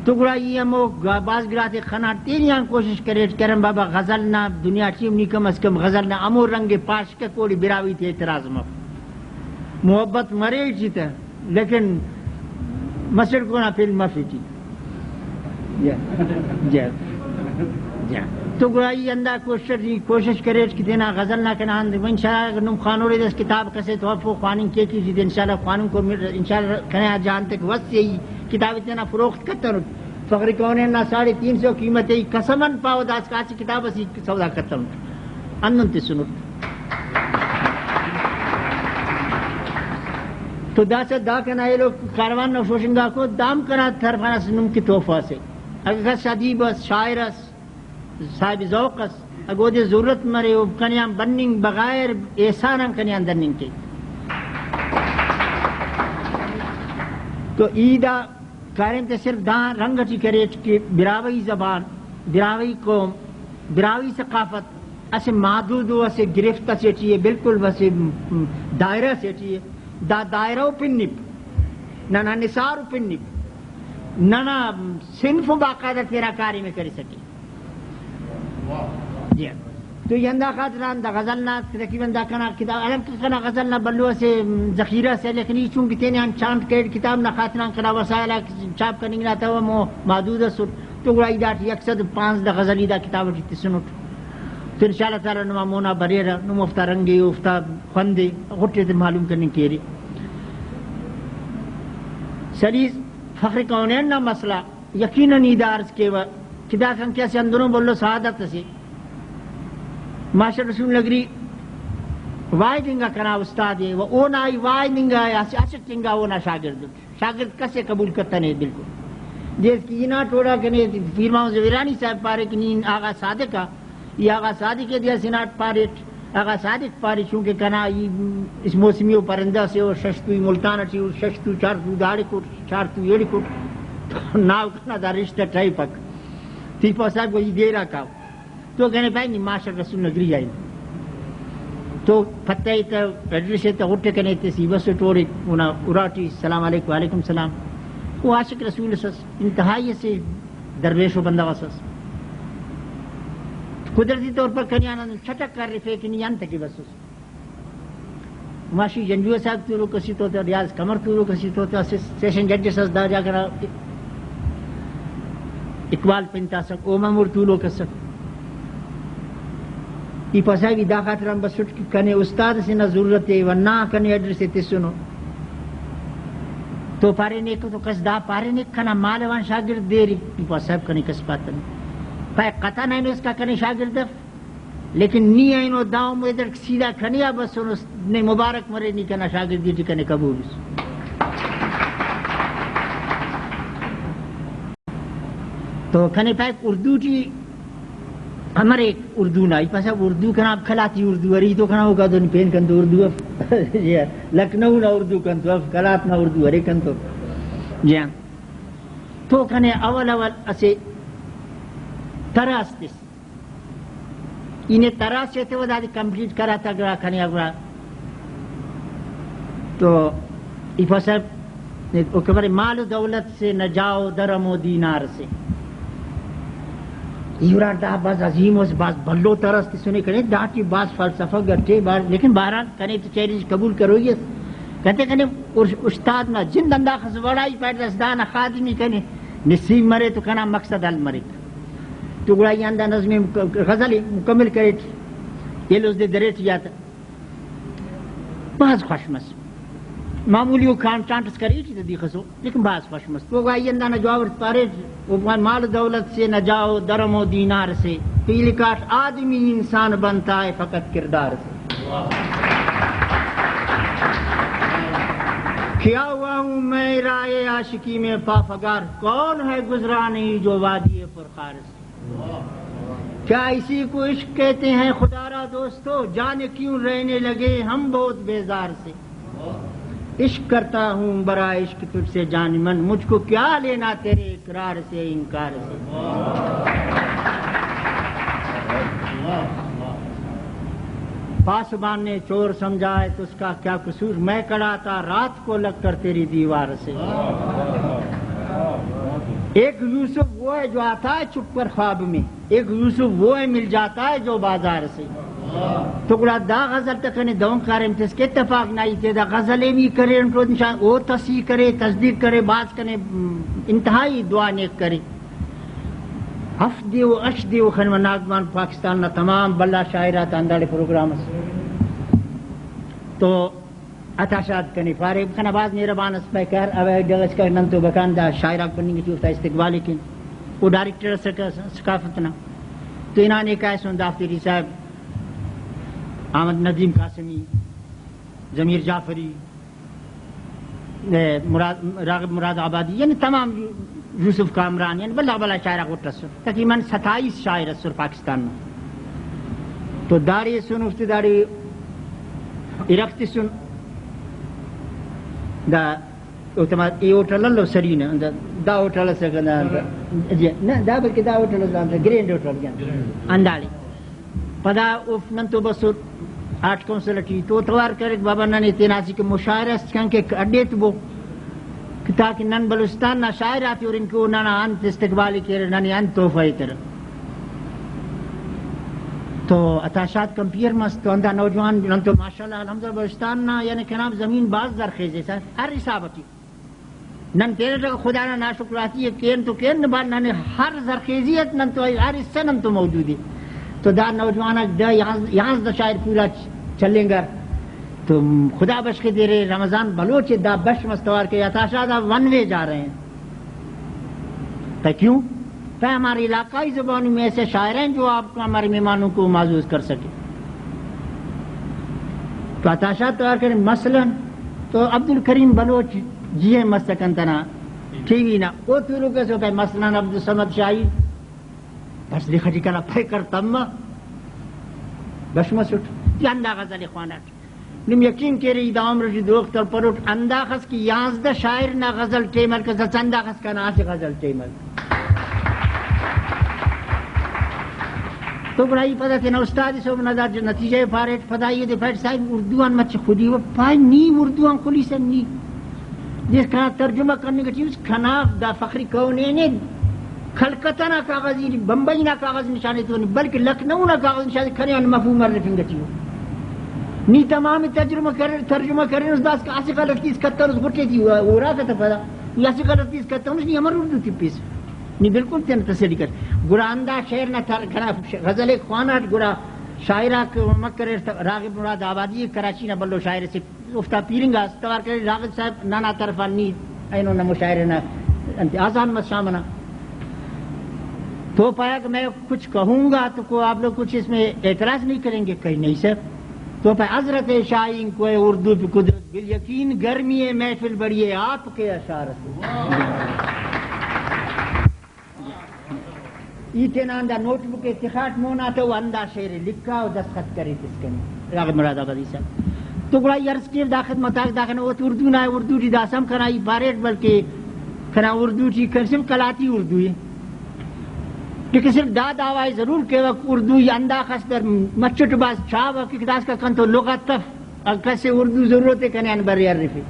تو گڑا ای ہمو گا-، بھاز گڑاتے خناٹ، تینے آن کوشش کریٹ کہ ارے بابا غزل نا دنیا ٹی ہم نی کم از کم غزل نا ہمو رنگ ءِ پاش کک، اوڑے براہوئی تے اعتراض مف۔ محبت مرے ٹی تہ، لیکن مسڑ کونا پن مف ٹی۔ جی۔ جی۔ جی۔ تو گڑا ای ہندا کوشش، ای کوشش کریٹ کہ تینا غزل نا کنا ہند، انشاءاللہ اگر نم خوانوڑے دس کتاب کسے تو افو خواننگ کیک ای ٹی، انشاءاللہ خواننگ کو، انشاءاللہ کنے آ جان تک وس ای کتاب تینا فروخت کتنٹ۔ فخر کونین نا ساڑھے تین سو قیمت ءِ، قسم ان پاوہ داسکا اسہ کتاب اس ای سودا کتنٹ، ہندن تسنٹ۔ تو داسہ دا کنا ایلو کاروان نا شوشنگاکو، دام کنا طرف آن اسہ نم کہ تحفہ اسے۔ اگہ کس ادیب اس، شاعر اس، صاحب ذوق اس، اگہ اودے ضرورت مرے، او کنے آن بننگ بغیر احسان آن کنے آن دننگ کیک۔ تو ای دا کاریم تے صرف دا رنگ ٹی کریٹ کہ براہوئی زبان، براہوئی قوم، براہوئی ثقافت اسہ محدود و اسہ گرفت اسے ٹی ءِ، بالکل اسہ دائرہ اسے ٹی ءِ۔ دا دائرہ و پنپ، ننا نثار و پنپ، ننا صنف و باقاعدہ تینا کاریم ءِ کریسہ ٹی۔ جی۔ تو ای ہندا خاطران دا غزل نا تقریباً دا کنا کتاب، حالانکہ کنا غزل نا بھلو اسہ ذخیرہ اسے، لیکن ای چونکہ تینے آن چانٹ کریٹ کتاب نا خاطران کنا وسائل آک چھاپ کننگ نا تو ہمو محدود اسٹ، تو گڑا ای داٹی یک سد و پانزدہ غزل ای دا کتاب ٹی تسنٹ۔ تو انشاءاللہ تعالیٰ نما مونا بریرہ، نم اوفتا رنگے، اوفتا خوندے، غٹے تے معلوم کننگ کیرے۔ سلیس فخر کونین نا مسئلہ یقیناً ای دا عرض کیوہ کہ داکان کہ اسہ اندنو بھلو سعادت اسے۔ ماسٹر رسول نگری واہد انگا کنا استاد ءِ و اونا ای واہد انگا اسہ، اسٹ انگا اونا شاگرد اٹ۔ شاگرد کس ءِ قبول کتنے بالکل۔ جیس کہ ہنا ٹوڑا کنے پیر محمد زبیرانی صاحب پارے کہ نی آغا صادق آ، ای آغا صادق ءِ دے اسہ ہناٹ پاریٹ، آغا صادق پارے چونکہ کنا ای اس موسمی و پرندہ سے و شش تو ای ملتان اٹی و شش تو چار تو داڑکٹ، چار تو ایڑکٹ، تو ناو کنا دا رشتہ ٹائپک۔ تیپہ صاحب ای دیر آ کاو۔ تو کنے پائے نی ماسٹر رسول نگری آ ای۔ تو پتہ ءِ تہ، ایڈریس ءِ تہ، غٹ ءِ کنے تس، ای بس ٹوڑے اونا اراٹی، سلام علیکم، وعلیکم سلام۔ او عاشق رسول اس ئس، انتہائی اسہ درویشو بندغ اس ئس۔ قدرتی طور پر کنے آن ہندن چھٹک کرفے کہ نی انت کہ بسس۔ ماشی جنجو صاحب تولوک اسیتو تہ، ریاض قمر تولوک اسیتو تہ، اسہ سیشن جج اس ئس دا جاگہ نا، اقبال پنت اسک، او ممر تولوک اسک۔ ای پاسہ ای دا خاطر آن بسٹ کہ کنے استاد اسے نا ضرورت ءِ و نا کنے ایڈریس ءِ تسنو۔ تو پارینے کہ تو کس دا پارینے کنا مالو آن شاگرد دیری، ای پاسہ صاحب کنے کس پاتنے۔ پائے قطعاً اینو اسکا کنے شاگرد اف، لیکن نی اینو دا عمر ایدٹ سیدھا کنے آ بسونس، نے مبارک مرے، نی کنا شاگردی ٹی کنے قبول اس۔ تو کنے پائک اردو ٹی امر ایک اردو نا، ای پاسہ اردو کنا قلاتی اردو ارے، ای تو کنا اوکا دن پین کنتو اردو اف۔ لکھنؤ نا اردو کنتو اف، قلات نا اردو ارے کنتو۔ جی ہاں۔ تو کنے اول اول اسہ تراس تس۔ ای نے تراس ایتیوہ دادے کمپلیٹ کرا تا گڑا کنے آ گڑا تو ای پاسہ او کہ برے مال و دولت سے نہ جاؤ درم و دینار سے۔ ای گڑا دا بھاز عظیم اس، بھاز بھلو تراس تسنے کنے، داٹی بھاز فلسفہ گٹے بار، لیکن بہرحال کنے تو چیلنج قبول کروئی اس۔ کہتے کنے اس-، استاد نا جند ہنداخس وڑائی پاریٹ دس دانا خادمی کنے نصیب مرے تو کنا مقصد حل مریک۔ تو گڑا ای ہندا نظم ءِ مک-، غزل ءِ مکمل کریٹ، ایلوز دے دریٹ یا تہ بھاز خوش مس۔ معمولی او کانٹانٹ اس کریٹ ای تہ دیخسو، لیکن بھاز خوش مس۔ تو گڑا ای ہندانا جواب اٹ پاریٹ، او مال دولت سے نہ جاؤ درم و دینار سے، پیل کاٹ آدمی انسان بنتا ہے فقط کردار سے۔ کیا ہوا ہوں میں رائے عاشقی میں پافگار، کون ہے گزرا نہیں جو وادی پرخار سے۔ کیا اسی کو عشق کہتے ہیں خدا را دوستو؟ جانے کیوں رہنے لگے ہم بہت بیزار سے۔ عشق کرتا ہوں برا عشق تجھ سے جان من، مجھ کو کیا لینا تیرے اقرار سے انکار سے۔ پاسبان نے چور سمجھا ہے تو اس کا کیا قصور؟ میں کڑا تھا رات کو لگ کر تیری دیوار سے۔ ایک یوسف وہ ہے جو آتا ہے چھپ کر خواب میں، ایک یوسف وہ ہے مل جاتا ہے جو بازار سے۔ تو گڑا دا غزل تہ کنے دہن کاریم تس کہ اتفاق نا ہیت ءِ، دا غزل ءِ بھی کرے انٹو انشاء-، او تصحیح کرے، تصدیق کرے، بھاز کنے، م، انتہائی دعا نیک کرے۔ ہفت دے و ہشت دے و خن و ناگمان پاکستان نا تمام بھلا شاعر آتا ہنداڑے پروگرام اس۔ تو عطا شاد کنے پارے، کنا بھاز مہربان اس، پائے کار اوے ڈغ اسکا نن تو بکان دا شاعر آک بننگ ٹی اوفتا استقبال ءِ کین۔ او ڈائریکٹر اسکہ ثقافت نا۔ تو ہنانے کائسن دافتے ٹی صاحب احمد ندیم قاسمی، ضمیر جعفری، اے، مراد، راغب مراد آبادی، یعنی تمام یو-، یوسف کامران، یعنی بھلا بھلا شاعر آک غٹ اسر۔ تقریباً ستائیس شاعر اسر پاکستان نا۔ تو داڑے ایسن اوفتے داڑے ارغ تسن۔ دا اوتما ای ہوٹل الو سری نا، دا، دا ہوٹل اسکہ دا، جی، نہ، دا بلکہ دا ہوٹل اس دا، گرینڈ ہوٹل جان۔ ہنداڑے۔ پدا اوفک نن تو بسر آرٹ کونسل ٹی تو توار کریک، بابا ننے تینا اسیکہ مشاعرہ اس کن کہ اڈیت بو کہ تاکہ نن بلوچستان نا شاعر آتے ہرن کہ او ننا انت استقبال ءِ کیرہ، ننے انت تحفہ ایترہ۔ تو عطا شاد کمپیئر مس تو ہندا نوجوان نن تو ماشاءاللہ الحمدللہ بلوچستان نا یعنی کنا زمین بھاز زرخیز ءِ سر ہر حساب ٹی۔ نن تینٹ خدا نا ناشکراتی ءِ کین تو کین، بھاز ننے ہر زرخیزی اٹ نن تو ہر حصہ نن تو موجود ءِ۔ تو دا نوجوان آک دہ یانز-، یانزدہ شاعر پورا چ-، چلینگار۔ تو خدا بخش کے تیرے رمضان بلوچ ءِ دا بش مس توار کہ عطا شاد اب ون وے جا رہے ہیں۔ تو کیوں؟ ہمارے علاقائی زبانوں میں ایسے شاعریں جو آپ کو ہمارے مہمانوں کو معزوز کر سکے۔ تو عطا شاد توار کریں، مثلاً تو عبدالکریم بلوچ جی ایم مس کنتنا ٹی وی نا، او تولوک ئسے پائے، مثلاً عبدالصمد شاہی، بس لکھ ٹی کنا پائے کر تما، بش مسٹ، ای ہندا غزل خوانٹ۔ نم یقین کیرے ای دا عمر ٹی دروغ ترپروٹ، انداخس کہ یانزدہ شاعر نا غزل ٹیمل کس، انداخس کنا اسہ غزل ٹیمل۔ تو گڑا ای پدا تینا استاد صاحب نا دا نتیجہ ءِ پاریٹ، پدا ای دے پاریٹ، صاحب اردو آن مچہ خودی و پائے، نی اردو آن خلیسہ نی۔ جس کنا ترجمہ کننگ ٹی اس کنا دا فخری کونین ءِ کلکتہ نا کاغذ ای بمبئی نا کاغذ نشان ایتونی، بلکہ لکھنؤ نا کاغذ نشان کنے آن مفہوم ہرفنگ ٹی ءُ۔ نی تمام ترجمہ کریر، ترجمہ کریر اس داسکا اسہ غلطی اس کتنس غٹے ٹی ہورا کتہ پدا۔ نی اسہ غلطی اس کتنس نی امر اردو تپیس۔ نی بالکل تینا تسلی کر۔ گڑا ہندا شعر نا تر-، کنا غزل ءِ خواناٹ گڑا شاعر آک مک کریر، راغب مراد آبادی کراچی نا بھلو شاعر اسے۔ اوفتا پیرنگ اس توار کرے، راغب صاحب ننا طرف آن نی اینو نا مشاعرہ نا انت آذان مس شام ئنا۔ تو پایا کہ میں کچھ کہوں گا تو کو آپ لوگ کچھ اس میں اعتراض نہیں کریں گے؟ کہیں نہیں سر۔ تو پہ حضرت شاہین کو اردو پہ قدرت، بالیقین گرمی محفل بڑی ہے آپ کے اشارت۔ ای تینا ہندا نوٹ بک ءِ تخاٹ مونا تہ و ہندا شعر ءِ لکھا و دستخط کرے تسکن راغب مراد آبادی صاحب۔ تو گڑا ای عرض کیو دا خدمت آک داخن اوت اردو نا، اردو ٹی داسہ ہم کنا ای پاریٹ بلکہ کنا اردو ٹی کن صرف کلاتی اردو ءِ۔ لیکن صرف دا دعوی ضرور کیوک اردو ای ہنداخس در مچٹ باز چاوہ کہ داسکا کن تو لغت اف۔ اگہ کس ءِ اردو ضرورت ءِ کنے آن برے ہرفے۔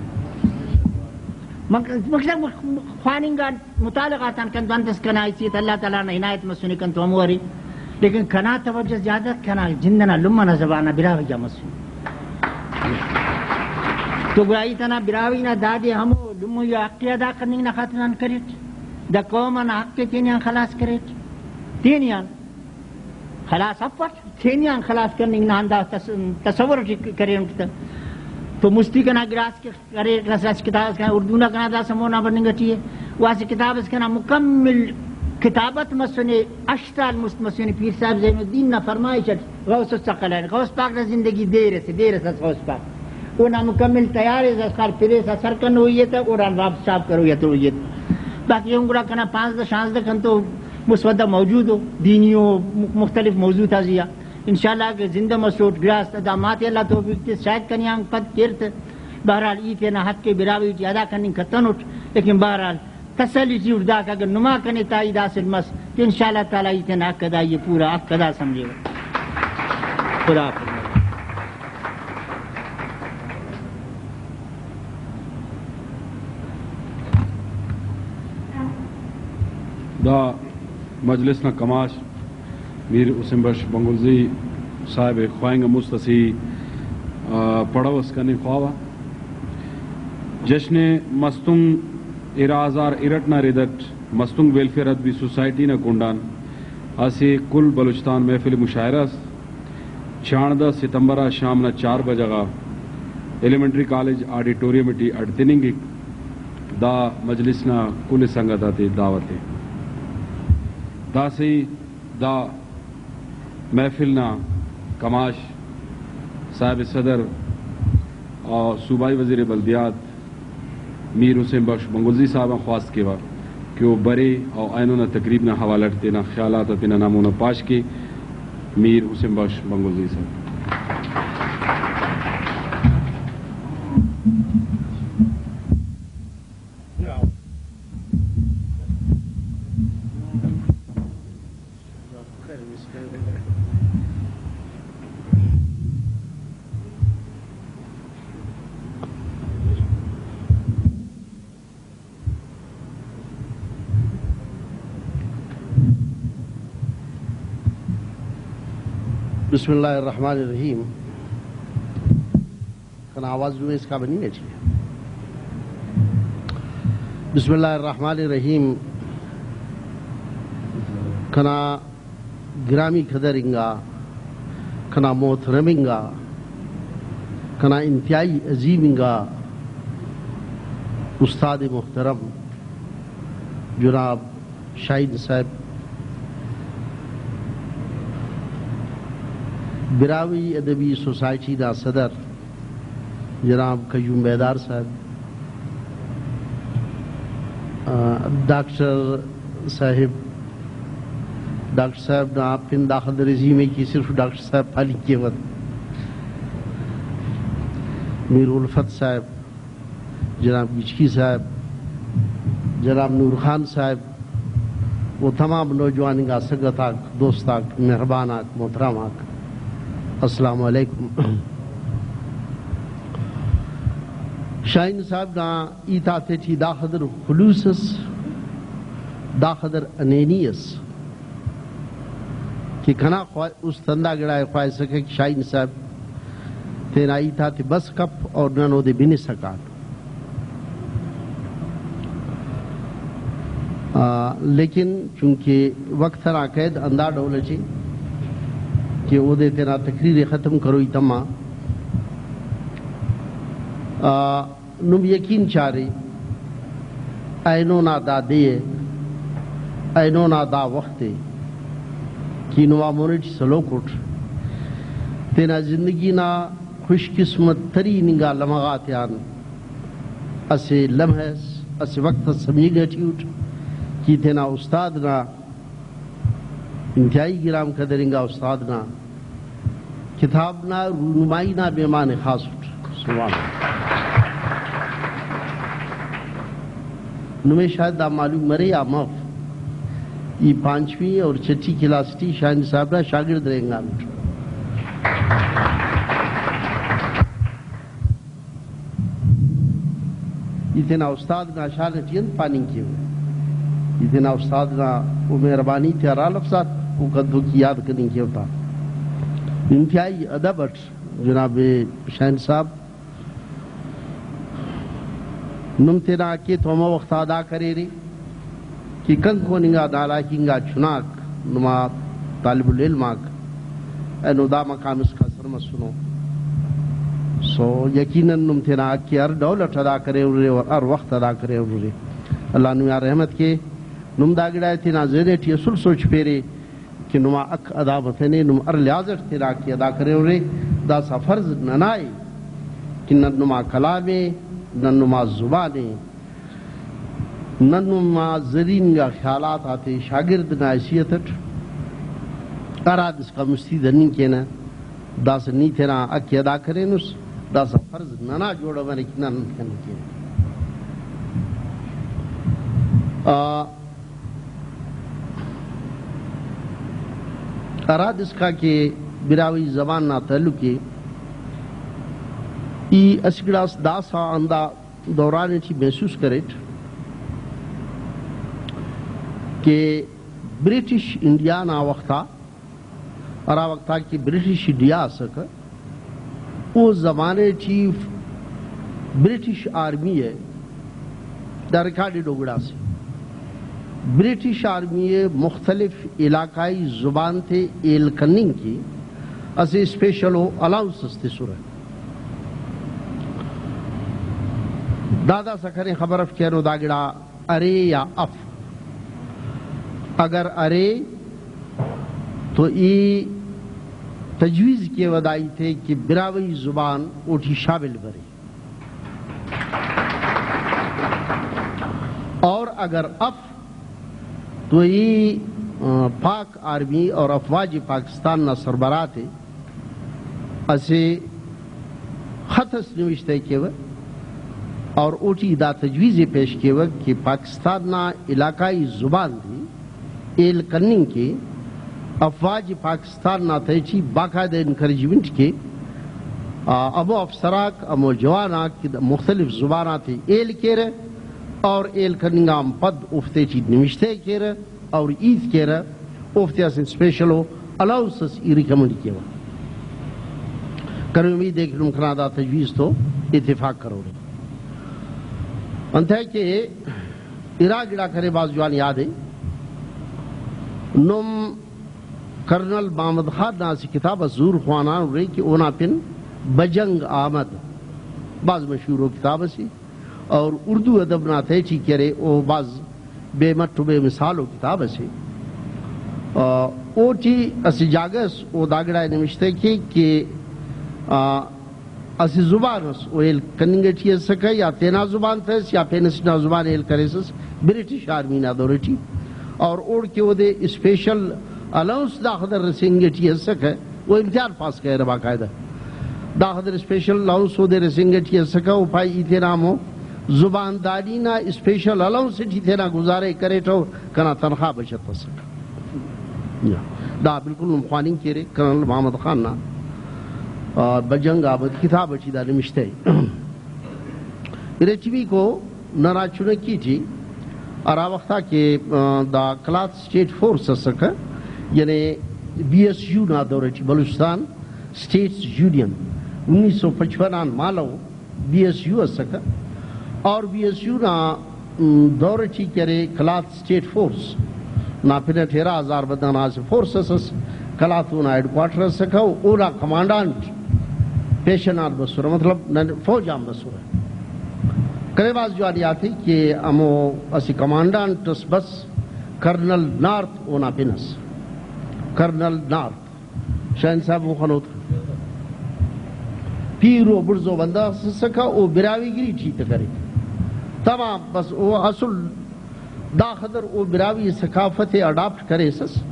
مق-، مقصد مخ-، خواننگ آن مطالعہ غاتان کن تو انت اس کنا حیثیت اللہ تعالیٰ نا عنایت مسنے کن تو ہمو ارے۔ لیکن کنا توجہ زیادہ کنا جند ئنا لمہ نا زبان آ براہوئی آ مسنے۔ تو گڑا ای تینا براہوئی نا دادے ہمو لمہ آ حق ءِ ادا کننگ نا خاطر آن کریٹ۔ دا قوم ئنا حق ءِ تینے آن خلاص کریٹ۔ تینے آن خلاص افٹ، تینے آن خلاص کننگ نا ہندا تص-، تصور ٹی کرینٹ تہ۔ تو مستی کنا گڑاس کہ ارے، اسہ، اسہ کتاب اس کنا اردو نا کنا داسہ مونا بننگ ٹی ءِ۔ و اسہ کتاب اس کنا مکمل کتابت مسنے، ہشت سال مست مسنے، پیر صاحب زین الدین نا فرمائش اٹ غوث الثقلین، غوث پاک نا زندگی دیر اسے، دیر اس غوث پاک۔ اونا مکمل تیار ئے، زخار پریسا سر کنوئی ءِ تہ، اوڑان واپس چاپ کروئی ءِ تروئی ءِ تہ۔ باقی ہم گڑا کنا پانزدہ شانزدہ کنتو مسودہ موجود ءُ، دینی ءُ مختلف موضوع تا زیہا۔ انشاءاللہ اگہ زندہ مسوٹ گڑاس تہ دا ماتے اللہ توفیق تس، شاید کنے آن پد کیر تہ۔ بہرحال ای تینا حق ءِ براہوئی ٹی ادا کننگ کتنٹ، لیکن بہرحال تسلی ٹی اٹ داکہ اگہ نما کنے تائید حاصل مس تو انشاءاللہ تعالیٰ ای تینا حق ادا، ای پورا حق ادا سمجھیوہ۔ خدا حافظ۔ دا مجلس نا کماش میر حسین بخش بنگلزئی صاحب ءِ خواہنگ آن مست اسہ، آ، پڑو اس کننگ خواوہ۔ جشن مستونگ ارا ہزار ارٹ نا رد اٹ مستونگ ویلفیئر ادبی سوسائٹی نا کنڈ آن اسہ کل بلوچستان محفل مشاعرہ اس چانڑدہ ستمبر آ شام نا چار بجہ غا ایلیمنٹری کالج آڈیٹوریم ٹی اڈتننگک۔ دا مجلس نا کل سنگت آتے دعوت ءِ۔ داسہ ای دا محفل نا کماش صاحب صدر اور صوبائی وزیر بلدیات میر حسین بخش بنگلزئی صاحب آن خواست کیوہ کہ او برے اور اینو نا تقریب نا حوالہ ٹی تینا خیالات آ تینا نامون آ پاش کے۔ میر حسین بخش بنگلزئی صاحب۔ بسم اللہ الرحمن الرحیم۔ کنا آواز نمے اسکا بننگ ٹی ءِ۔ بسم اللہ الرحمن الرحیم۔ کنا گرامی قدر انگا، کنا محترم انگا، کنا انتہائی عظیم انگا استاد محترم جناب شاہین صاحب، براہوئی ادبی سوسائٹی نا صدر جناب قیوم بیدار صاحب، آ، ڈاکٹر صاحب، ڈاکٹر صاحب نا پن داخہ درزی میں کہ صرف ڈاکٹر صاحب پالی کیوہ، میر الفت صاحب، جناب گچکی صاحب، جناب نور خان صاحب، و تمام نوجوان انگا سنگت آک، دوست آک، مہربان آک، محترم آک، السلام علیکم۔ شاہین صاحب نا ہیت آتے ٹی دا قدر خلوص اس، دا قدر انینی اس کہ کنا خواہ-، است ہندا گڑا ءِ خواہسکہ کہ شاہین صاحب تینا ہیت آتے بس کپ اور نن اودے بنسہ کان۔ آ، لیکن چونکہ وخت ئنا قید ہندا ڈول ئٹی کہ اودے تینا تقریر ئے ختم کروئی تما۔ آ، نم یقین چارے اینو نا دا دے ءِ، اینو نا دا وخت ءِ کہ نما مون ٹی سلوک اٹ، تینا زندگی نا خوش قسمت ترین انگا لمحہ غاتیان اسہ لمحہ اس، اسہ وخت اس سمجھنگ ٹی اٹ کہ تینا استاد نا، انتہائی گران قدر انگا استاد نا کتاب نا رونمائی نا مہمان خاص اٹ۔ سبحان اللہ۔ نمے شاید دا معلوم مرے یا مف، ای پانچویں اور چھٹی کلاس ٹی شاہین صاحب نا شاگرد رہینگان اٹ۔ ای تینا استاد نا شان ٹی انت پاننگ کیوہ؟ ای تینا استاد نا او مہربانی تے ہرا لفظ آک او کدو کی یاد کننگ کیوہ تا۔ انتہائی ادب اٹ جناب شاہین صاحب، نم تینا حق ءِ تو ہمو وخت ادا کریرے کہ کنکون انگا نالائق انگا چناک، نما طالب العلم آک اینو دا مقام اسکا سر مسنو۔ سو یقیناً نم تینا حق ءِ ہر ڈول اٹ ادا کریرے اور ہر وخت ادا کریرے۔ اللہ نمے آ رحمت کے۔ نم دا گڑا ءِ تینا ذہن ٹی اسل سوچ پیرے کہ نما حق ادا متنے، نم ہر لحاظ اٹ تینا حق ءِ ادا کریرے۔ داسہ فرض ننا ءِ کہ نن نما کلام ءِ، نن نما زبان ءِ، نن نما زرین انگا خیالات آتے شاگرد نا حیثیت اٹ ہرا حد اسکا مستی دننگ کینہ، داسہ نی تینا حق ءِ ادا کرینس، داسہ فرض ننا جوڑ مریک، نن انت کننگ کینہ۔ آ، ہرا حد اسکا کہ براہوئی زبان نا تعلق ءِ، ای اسہ گڑاس داسہ ہندا دوران ٹی محسوس کریٹ کہ برٹش انڈیا نا وختا، ہرا وختا کہ برٹش انڈیا اسکہ، او زمانے ٹی برٹش آرمی ءِ، دا ریکارڈڈ او گڑاسے، برٹش آرمی ءِ مختلف علاقائی زبان تے ہیل کننگ کہ اسہ اسپیشل او الاؤنس اس تسرہ۔ دا داسہ کنے خبر اف کہ اینو دا گڑا ارے یا اف؟ اگر ارے تو ای تجویز کیوہ دا ہیت ءِ کہ براہوئی زبان اوٹی شامل مرے، اور اگر اف تو ای، آ، پاک آرمی اور افواج پاکستان نا سربراہ تے اسہ خط اس نوشتہ کیوہ اور اوٹی دا تجویز ءِ پیش کیوہ کہ پاکستان نا علاقائی زبان تے ہیل کننگ کہ افواج پاکستان نا تہٹی باقاعدہ انکریجمنٹ کے، آ، ہمو افسر آک، ہمو جوان آک کہ دا مختلف زبان آتے ہیل کیرہ اور ہیل کننگ آن پد اوفتے ٹی نوشتہ کیرہ اور ہیت کیرہ، اوفتے اسہ اسپیشل او الاؤنس اس ای ریکمنڈ کیوہ۔ کنے امید ءِ کہ نم کنا دا تجویز تو اتفاق کرورے۔ انتئے کہ ارا گڑاک ارے بھاز جوان یاد ءِ۔ نم کرنل محمد خان نا اسہ کتاب اس ضرور خوانان ارے کہ اونا پن بجنگ آمد بھاز مشہور ءُ کتاب اسے اور اردو ادب نا تہٹی کہ ارے او بھاز بے مٹ و بے مثال ءُ کتاب اسے۔ آ، اوٹی اسہ جاگہ اس او دا گڑا نوشتہ کے کہ، آ، اسہ زبان اس او ہیل کننگ ٹی اسکہ، یا تینا زبان تس یا پین اسٹ نا زبان ہیل کریسس برٹش آرمی نا دور ٹی، اور اوڑکہ اودے اسپیشل الاؤنس داخہ در رسینگ ٹی اسکہ، او امتحان پاس کرے باقاعدہ۔ داخہ در اسپیشل الاؤنس اودے رسینگ ٹی اسکہ، او پائے ای تینا ہمو زبانداری نا اسپیشل الاؤنس ٹی تینا گزارہ کریٹو، کنا تنخواہ بچت اسکہ۔ دا بالکل نم خواننگ کیرے کرنل محمد خان نا، آ، بجنگ آباد کتاب ٹی دا نوشتہ ءِ۔ ارٹمیکو ننا چنکی ٹی ہرا وختا کہ، آ، دا کلات اسٹیٹ فورس اسکہ، یعنی بی ایس یو نا دور ٹی بلوچستان اسٹیٹس یونین انیس سو پچپن آن مالو بی ایس یو اسکہ، اور بی ایس یو نا، م، دور ٹی کہ ارے کلات اسٹیٹ فورس نا پن اٹ ارا ہزار بندغ نا اسہ فورس اس ئس، کلات اونا ہیڈ کوارٹر اسکہ، اونا کمانڈانٹ پیشن آن بسرہ، مطلب نن فوج آن بسرہ۔ کنے بھاز جوان یات ءِ کہ ہمو اسہ کمانڈانٹ اس بس، کرنل نارتھ اونا پن اس، کرنل نارتھ۔ شاہین صاحب مخنوت پیرو بڑزو بندغ اس اسکہ، او براہوئی گری ٹی ہیت کرے تمام۔ بس او اصل داخہ در او براہوئی ثقافت ءِ اڈاپٹ کریسس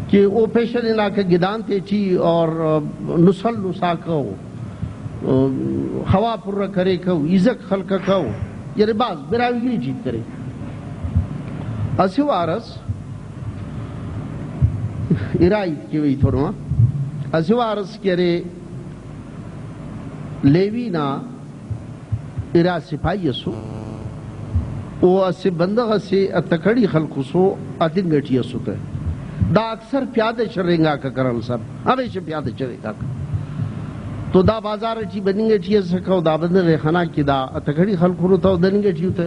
کہ او پیشن ہناکہ گدان تیٹی اور نسل نساکہ او، خوا پرہ کریکہ او، ایزک خلککہ او، یعنی بھاز براہوئی گری ٹی ہیت کرے۔ اسہ وار اس ارا ہیت کیوہ ای تو نما۔ اسہ وار اس کہ ارے لیوی نا ارا سپاہی اسو، او اسہ بندغ اسے اتکڑی خلکسو، اتنگ ٹی اسو تہ۔ دا اکثر پیادہ چرینگاکہ کرنل صاحب، ہمیشہ پیادہ چرینگاکہ۔ تو دا بازار ٹی بننگ ٹی اسکہ، او دا بندغ ءِ خنا کہ دا اتکڑی خلکرو تہ، او دننگ ٹی اتہ۔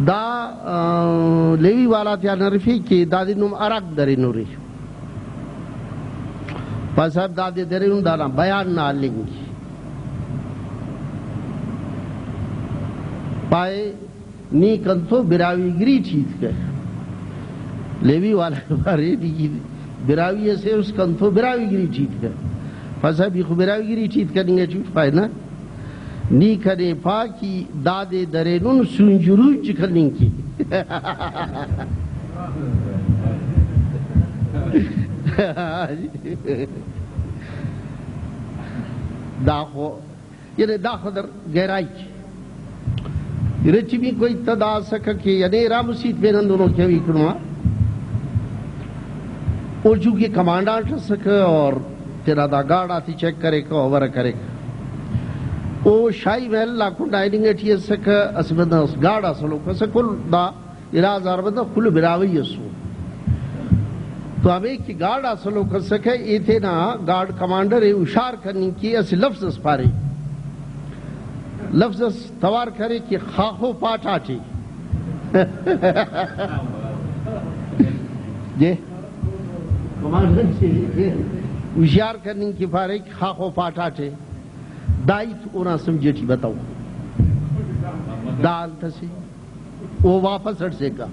دا، آ، لیوی والا تیان ہرفے کہ دادے نم اراک درینورے۔ پائے صاحب دادے درینن، دانا بیان نا ہلنگ۔ پائے نی کنتو براہوئی گری ٹی ہیت کہ۔ لیوی والا پارے، نی براہوئی اسے اس، کنتو براہوئی گری ٹی ہیت کہ۔ پائے صاحب ای خو براہوئی گری ٹی ہیت کننگ ٹی اٹ۔ پائے نہ، نی کنے پا کہ دادے درینن سونج رونج کننگ کہ۔ داخو، یعنی داخہ در گہرائی کہ ارٹمیکو ہیت دا اسکہ کہ یعنی ارا مسیت پین ہندنو کہ اوی کنوا او چونکہ کمانڈانٹ اسکہ اور تینا دا گارڈ آتے چیک کریکہ، اوور کریکہ۔ او شاہی محل نا کنڈا ہننگ ٹی اسکہ، اسہ بندغ اس گارڈ آ سلوک اسکہ، کل دا ارا ہزار بندغ کل براہوئی اسو۔ تو ہمے کہ گارڈ آ سلوک اسکہ، ای تینا گارڈ کمانڈر ءِ ہشار کننگ کہ اسہ لفظ اس پارے، لفظ اس توار کرے کہ خاخو پاٹاٹے۔ جے۔ ہشار کننگ کہ پارے کہ خاخو پاٹاٹے۔ دا ہیت اونا سمجھ ٹی بتو۔ دا انت سے۔ او واپس ہڑسیکہ۔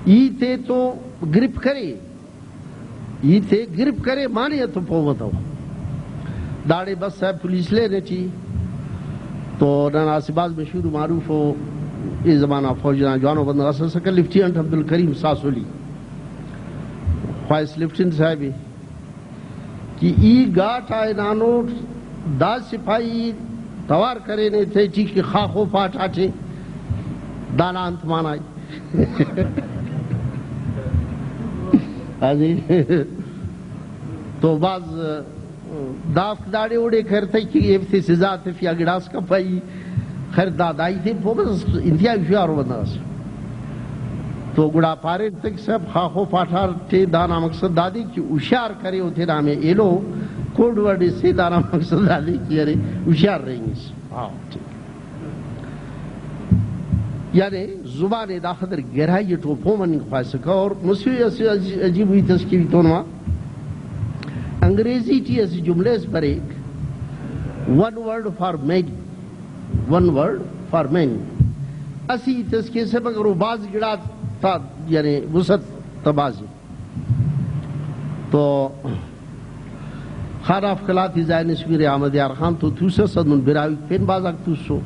ای تے تو گرپ کرے۔ ای تے گرپ کرے، معنی تو پہہ متو۔ داڑے بس صاحب پولیس لین ٹی تو ننا اسہ بھاز مشہور و معروف و ای زمانہ فوج نا جوانو بندغ اس اسکہ، لیفٹیننٹ عبدالکریم ساسولی۔ خواہس لیفٹیننٹ صاحب ءِ کہ ای گاٹ آ ہنانٹ، دا سپاہی توار کرینے تیٹی کہ خاخو پاٹاٹے، دانا انت معنی ءِ؟ ہاں جی۔ تو بھاز دافک داڑے اوڑے کرتئی کہ ایفتے سزا تفیا گڑاس کپئی۔ خیر دا دائی تے پو بس انتہائی ہوشیارو بندغ اس۔ تو گڑا پاریر تہ کہ صاحب خاخو پاٹار تے دانا مقصد دادے کہ ہوشیار کرے او تینا ہمے ایلو کوڈ ورڈ سے، دانا مقصد دادے کہ ارے ہوشیار رہینگس۔ ہاں، ٹھیک۔ یعنی زبان ءِ داخہ در گہرائی ٹو پہہ مننگ خواہسکہ۔ اور مسہ اسہ عجی-، عجیب ہیت اس کہ ای تو نما انگریزی ٹی اسہ جملہ اس break, one word for many, one word for many. اسہ ہیت اس کیسہ مگر او بھاز گڑاتا یعنی وسعت تا بھازی۔ تو خان آف قلات ءِ زائنس میر احمد یار خان تو توسس، ہندن براہوئی پین بھازاک توسسو۔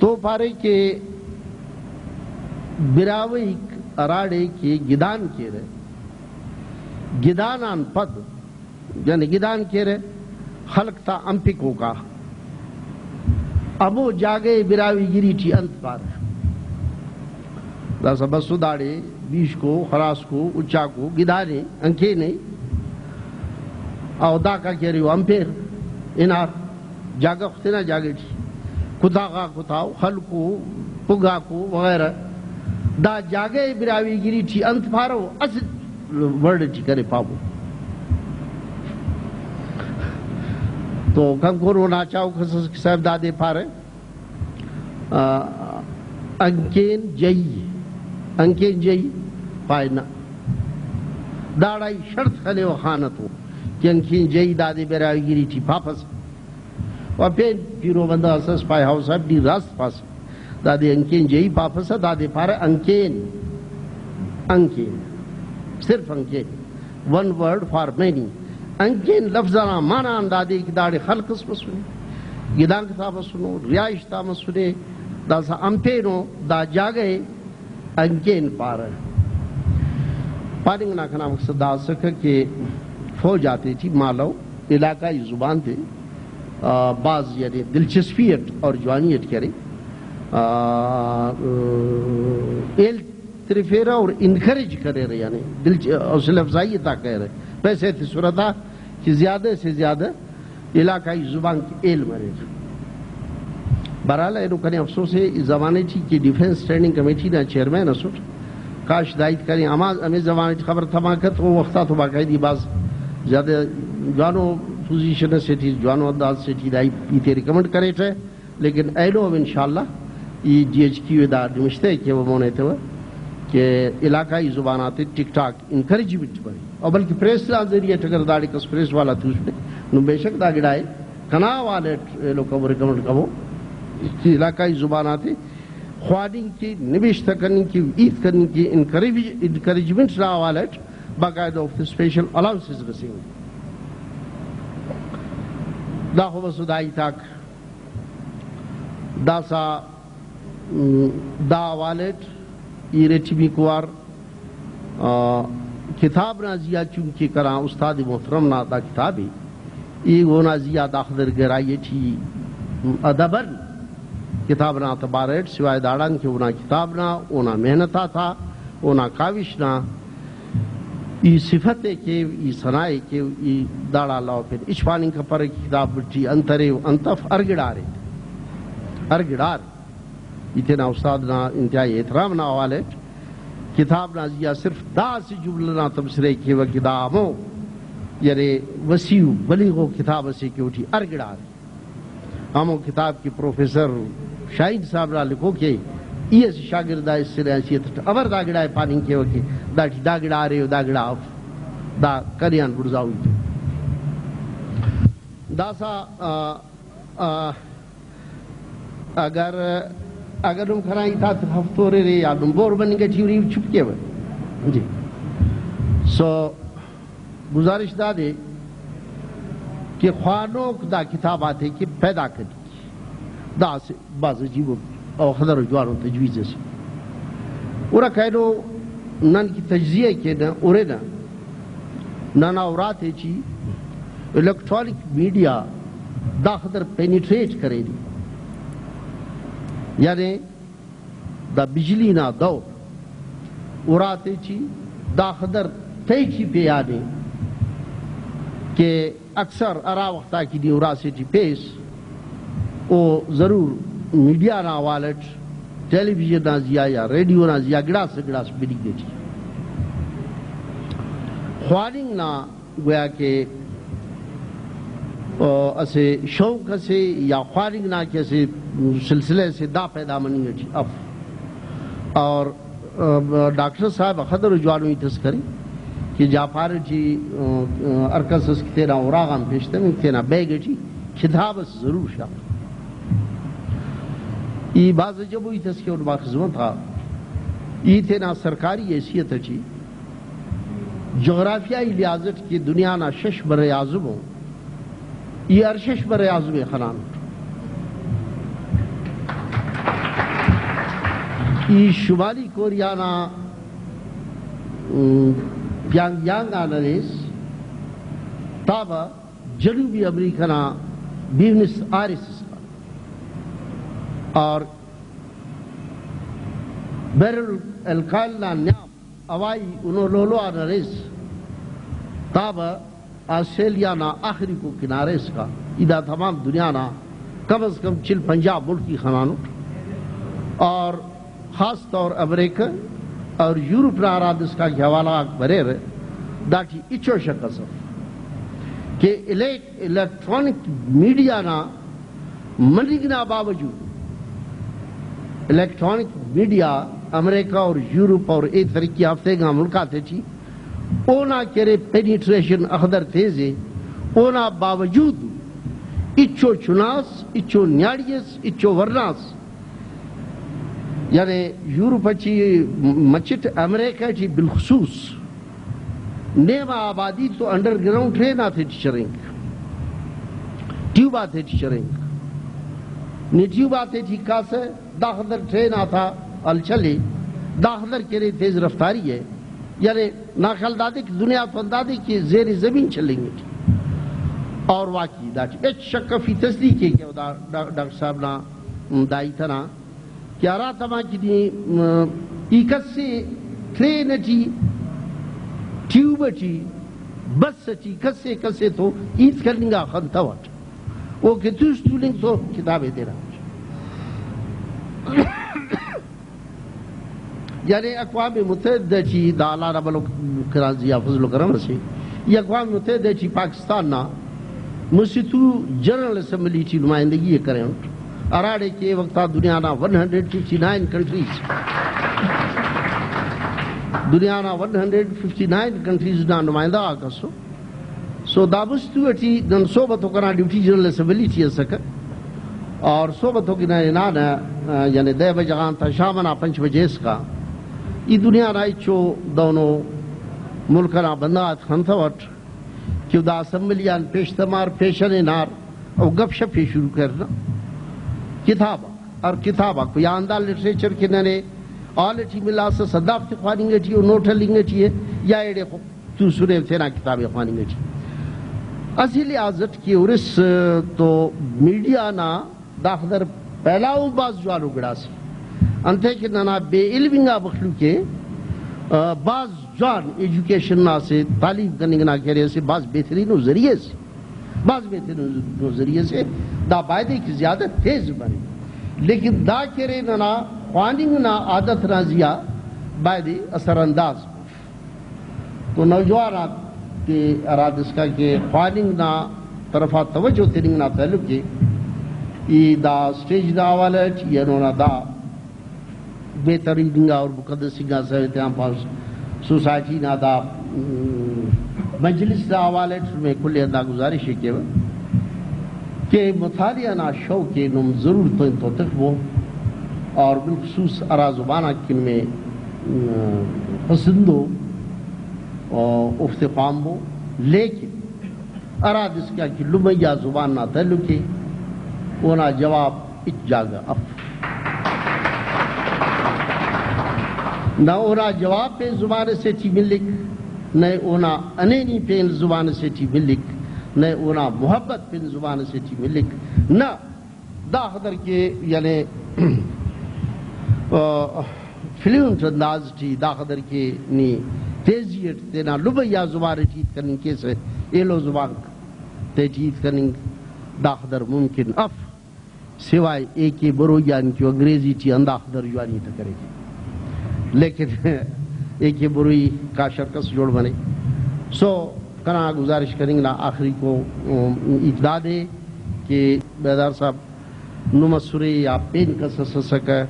تو پارے کہ براہوئیک ہراڑے کہ گدان کیرہ، گدان آن پد، یعنی گدان کیرہ، خلق تا انپکوکا ہمو جاگہ ءِ براہوئی گری ٹی انت پارہ؟ داسہ بسو داڑے بیشکو، خراسکو، اچاکو گدانے، انکینے، او داکا کہ ارے او امپیر، انار، جاگہ خو تینا جاگہ ٹی، کتا غاکو تاو، خلکو، پگاکو وغیرہ، دا جاگہ ءِ براہوئی گری ٹی انت پارہ؟ اسہ ورڈ ٹی کنے پابو۔ تو کمکونو نا چاہوک اس کہ صاحب دادے پارہ، آ، انکین جئی، انکین جئی پائے نہ۔ داڑا ای شرط خلیوہ خان تو کہ انکین جئی دادے براہوئی گری ٹی پاپس۔ و پین پیرو بندغ اس اس پائے، ہاؤ صاحب، نی راست پاس، دادے انکین جئی پاپسہ، دادے پارہ انکین، انکین، صرف انکین، ون ورڈ فار مینی۔ انکین لفظ انا معنی آن دادے کہ داڑے خلق اس مسنے، گدانک تا مسنو، رہائش تا مسنے، داسہ امپینو دا جاگہ ءِ انکین پارہ۔ پاننگ نا کنا مقصد دا اسکہ کہ فوج آتے ٹی مالو علاقائی زبان تے، آ، بھاز یعنی دلچسپی اٹ اور جوانی اٹ کرے، آ، ہیل ترفیرہ اور انکریج کریرہ، یعنی دلچ-، حوصلہ افزائی تا کریرہ۔ پیسے تے صورت آ کہ زیادہ سے زیادہ علاقائی زبانک ہیل مریر۔ بہرحال، اینو کنے افسوس ءِ، ای زمانے ٹی کہ ڈیفنس اسٹینڈنگ کمیٹی نا چیئرمین اسٹ، کاش دا ہیت کنے ہما، ہمے زمانے ٹی خبر تما کت، او وخت آ تو باقاعدگی بھاز زیادہ جوانو پوزیشن اسے ٹی، جوانو انداز سے ٹی دا ہیت تے ریکمنڈ کریٹہ۔ لیکن اینو ہم انشاءاللہ ای جی ایچ کیو ءِ دا نوشتہ ءِ کیوہ، مون ایتوہ کہ علاقائی زبان آتے ٹک ٹاک انکریجمنٹ مرے، اور بلکہ پریس نا ذریعہ اٹ اگر داڑے کس پریس والا توسنے، نو بے شک دا گڑا ءِ کنا حوالہ اٹ ایلو کبو ریکمنڈ کبو کہ علاقائی زبان آتے خواننگ کے، نوشتہ کننگ کے، ہیت کننگ کے انکریج-، انکریجمنٹ نا حوالہ اٹ باقاعدہ اوفتے اسپیشل الاؤنسز رسینگ۔ دا خو بس دا ہیتاک۔ داسہ، م، دا حوالہ اٹ ای ریٹمیکو وار، آ، کتاب نا زیہا، چونکہ کنا استاد محترم نا دا کتاب ءِ، ای اونا زیہا داخدر گہرائی ٹی ادب ان کتاب نا تبارہ اٹ، سوائے داڑان کہ اونا کتاب نا، اونا محنت آتا، اونا کاوش نا، ای صفت ءِ کیو، ای ثنا ءِ کیو، ای داڑا علاوہ پین ہچ پاننگ کپرہ کہ کتاب ٹی انت ارے و انت اف، ہر گڑا ارے، ہر گڑا ارے۔ ای تینا استاد نا انتہائی احترام نا حوالہ اٹ کتاب نا زیہا صرف دا اسہ جملہ نا تبصرہ ءِ کیوہ کہ دا ہمو یعنی وسیع و بلیغ و کتاب اسے کہ اوٹی ہر گڑا ارے۔ ہمو کتاب کہ پروفیسر شاہین صاحب نا لکھوک ءِ، ای اسہ شاگرد آ اسہ نہ حیثیت اٹ امر دا گڑا ءِ پاننگ کیوہ کہ داٹی دا گڑا ارے و دا گڑا اف، دا کنے آن بڑزاؤ ہیت ءِ۔ داسہ، آ، آ، اگر، اگر نم کنا ہیت آتے ہفتورے یا نم بور مننگ ٹی ارے، چپ کیوہ۔ جی۔ سو، گزارش دادے کہ خوانوک دا کتاب آتے کہ پیدا کننگ، دا اسہ بھاز عجیب و خدر و جوانو تجویز اسے۔ گڑا کائنو نن کہ تجزیہ کینہ، ہرنہ، ننا اراتے ٹی الیکٹرانک میڈیا دا خدر پینیٹریٹ کرینے، یعنی دا بجلی نا دور اراتے ٹی دا خدر تہٹی پیانے کہ اکثر ہرا وختا کہ نی اراسے ٹی پیس، او ضرور میڈیا نا حوالہ اٹ، ٹیلی ویژن نا زیہا یا ریڈیو نا زیہا گڑاس نہ گڑاس بننگ ٹی۔ خواننگ نا گویا کہ، آ، اسہ شوق اسے یا خواننگ نا کہ اسہ سلسلہ اسے دا پیدا مننگ ٹی اف۔ اور، آ، ڈاکٹر صاحب اخہ درو جوانو ہیت اس کرے کہ جاپان ٹی، آ، آ، ہر کس اس کہ تینا اراغان پیش تمک، تینا بیگ ٹی کتاب اس ضرور شاغ۔ ای بھاز جبو ہیت اس کہ اوڑما خذمت آ ای تینا سرکاری حیثیت ٹی جغرافیائی لحاظ اٹ کہ دنیا نا شش بر اعظم ءُ، ای ہر شش بر اعظم ءِ خنانٹ۔ ای شمالی کوریا نا، م، پیانگ یانگ آن ہلیس تابہ جنوبی امریکہ نا بیونس آئرس اسکان اور بحر الکاہل نا نیام ہوائی ہنولولو آن ہلیس تابہ آسٹریلیا نا آخریکو کنارہ اسکا۔ ای دا تمام دنیا نا کم از کم چل پنجاہ ملک ای خنانٹ، اور خاص طور امریکہ اور یورپ نا ہرا دسکان کہ حوالہ غاک بریرہ، داٹی ہچو شک اس اف کہ الیک-، الیکٹرانک میڈیا نا مننگ نا باوجود، الیکٹرانک میڈیا امریکہ اور یورپ اور اے ترقی یافتہ انگا ملک آتیٹی اونا کہ ارے پینیٹریشن اخدر تیز ءِ، اونا باوجود ہچو چناس، ہچو نیاڑی اس، ہچو ورناس، یعنی یورپ ٹی مچٹ، امریکہ ٹی بالخصوص نیمہ آبادی تو انڈر گراؤنڈ ٹرین آتیٹی چرینک، ٹیوب آتیٹی چرینک۔ نی ٹیوب آتیٹی کاسہ، داخدر ٹرین آتا ہلچل ءِ، داخدر کہ ارے تیز رفتاری ءِ، یعنی نا خیال دادے کہ دنیا تو اندادے کہ زیر زمین چلینگ ٹی۔ اور واقعی داٹی ہچ شک افی تصدیق ءِ کہ دا ڈا-، ڈاکٹر صاحب نا دا ہیت ئنا کہ ہراتما کہ نی، م، ای کسے ٹرین ٹی، ٹیوب ٹی، بس ٹی کسے کسے تو ہیت کننگا خنتوٹ۔ او کہ توس تولنگ تو کتابے تینا۔ یعنی اقوام متحدہ ٹی دا اللہ نا بھلو کرا ضیاء فضل و کرم اسے، ای اقوام متحدہ ٹی پاکستان نا مسیتو جنرل اسمبلی ٹی نمائندگی ءِ کرینٹ، ہراڑے کہ اے وخت آ دنیا نا one hundred fifty nine countries, دنیا نا one hundred fifty nine countries نا نمائندہ غاک اسو۔ سو دا مستو ٹی نن سہب تو کنا ڈیوٹی جنرل اسمبلی ٹی اسکہ، اور سہب تو کہ نن ہنانہ، آ، یعنی دہ بجہ غان تا شام ئنا پنچ بجے اسکا، ای دنیا نا ہچو دہنو ملک ئنا بندغ آتے خنتوٹ کہ دا اسمبلی آن پیش تمار، پیشن ہنار، او گپ شپ ءِ شروع کرنا۔ کتاب آک، ہر کتاب آک، یا ہندا لٹریچر کہ ننے ہال ٹی ملاسس، ہندافتے خواننگ ٹی ءِ، نوٹ ہلنگ ٹی ءِ، یا ایڑے خو-، توسنے تینا کتاب ءِ خواننگ ٹی۔ اسہ لحاظ اٹ کہ ہرس تو میڈیا نا داخدر پھیلاؤ بھاز جوانو گڑاسے، انتئے کہ ننا بے علم انگا مخلوق ءِ، آ، بھاز جوان ایجوکیشن نا اسہ تعلیم کننگ نا کہ ارے اسہ بھاز بہترین و ذریعہ سے، بھاز بہترین و ذریعہ سے، دا بایدے کہ زیادہ تیز مرے، لیکن دا کہ ارے ننا خواننگ نا عادت نا زیہا بایدے اثر انداز مف۔ تو نوجوان آتے ہرا دسکان کہ خواننگ نا طرفا توجہ تننگ نا تعلق ءِ، ای دا اسٹیج نا حوالہ ٹی اینو نا دا بہترین انگا اور مقدس انگا سوے تیان پاس سوسائٹی نا دا، م، مجلس نا حوالہ ٹی نمے کل آن دا گزارش ءِ کیوہ کہ مطالعہ نا شوق ءِ نم ضرور تون تو تخبو، اور بالخصوص ہرا زبان آک کہ نمے، م، پسندو، او، اوفتے خوانبو، لیکن ہرا دسکان کہ لمئی آ زبان نا تعلق ءِ، اونا جواب ہچ جاگہ اف۔ نہ اونا جواب پین زبان اسے ٹی ملک، نئے اونا ہنینی پین زبان اسے ٹی ملک، نئے اونا محبت پین زبان اسے ٹی ملک، نہ داخدر کہ یعنی، آ، فلوئنٹ انداز ٹی داخدر کہ نی تیزی اٹ تینا لمئی آ زبان ٹی ہیت کننگ کیسہ، ایلو زبانک تیٹی ہیت کننگ داخدر ممکن اف، سوائے اے کے بروئی آن کہ انگریزی ٹی ہنداخدر جوانی تہ کرے، لیکن اے کے بروئی کاشر کس جوڑ مریک۔ سو کنا گزارش کننگ نا آخری کو، ام، ہیت دادے کہ بیدار صاحب، نم اسرے یا پین کس اس اسکہ،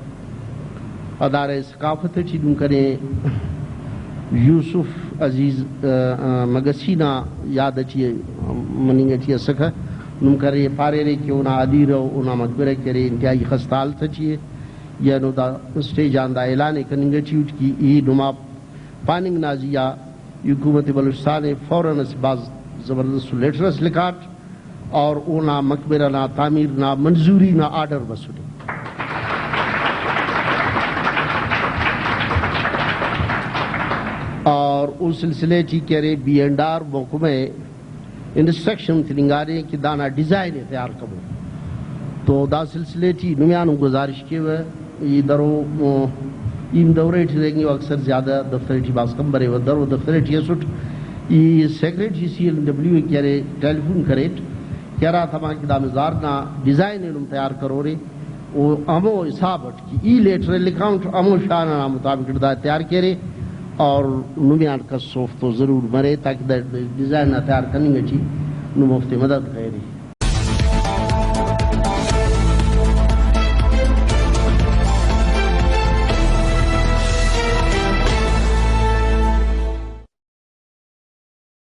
ادارہ ثقافت ٹی نم کنے یوسف عزیز، آ، آ، مگسی نا یاد ٹی مننگ ٹی اسکہ۔ نم کرے پاریرے کہ اونا ادیرہ و اونا مقبرہ کہ ارے انتہائی خستہ حالت ٹی ءِ، یا نو دا اسٹیج آن دا اعلان ءِ کننگ ٹی اٹ کہ ای نما پاننگ نا زیہا حکومت بلوچستان ءِ فوراً اسہ بھاز زبردست لیٹر اس لکھاٹ اور اونا مقبرہ نا تعمیر نا منظوری نا آرڈر بسنے۔ اور او سلسلہ ٹی کہ ارے بی اینڈ آر محکمہ انسٹرکشن تننگانے کہ دانا ڈیزائن ءِ تیار کبو۔ تو دا سلسلہ ٹی نمیان ہم گزارش کیوہ، ای درو، م-، ایم دورہ ٹی رہینگو، اکثر زیادہ دفتر ٹی بھاز کم بریوہ، درو دفتر ٹی اسٹ، ای سیکرٹری سی این ڈبلیو اے کہ ارے ٹیلیفون کریٹ کہ ہرا تما کہ دا مزار نا ڈیزائن ءِ نم تیار کرورے، او ہمو حساب اٹ کہ ای لیٹر ءِ لکھانٹ، ہمو شان ئنا مطابق دا تیار کیرے اور نمیان کس اوفتو ضرور مرے تاکہ دا ڈیزائن نا تیار کننگ ٹی نم اوفتے مدد کریرے۔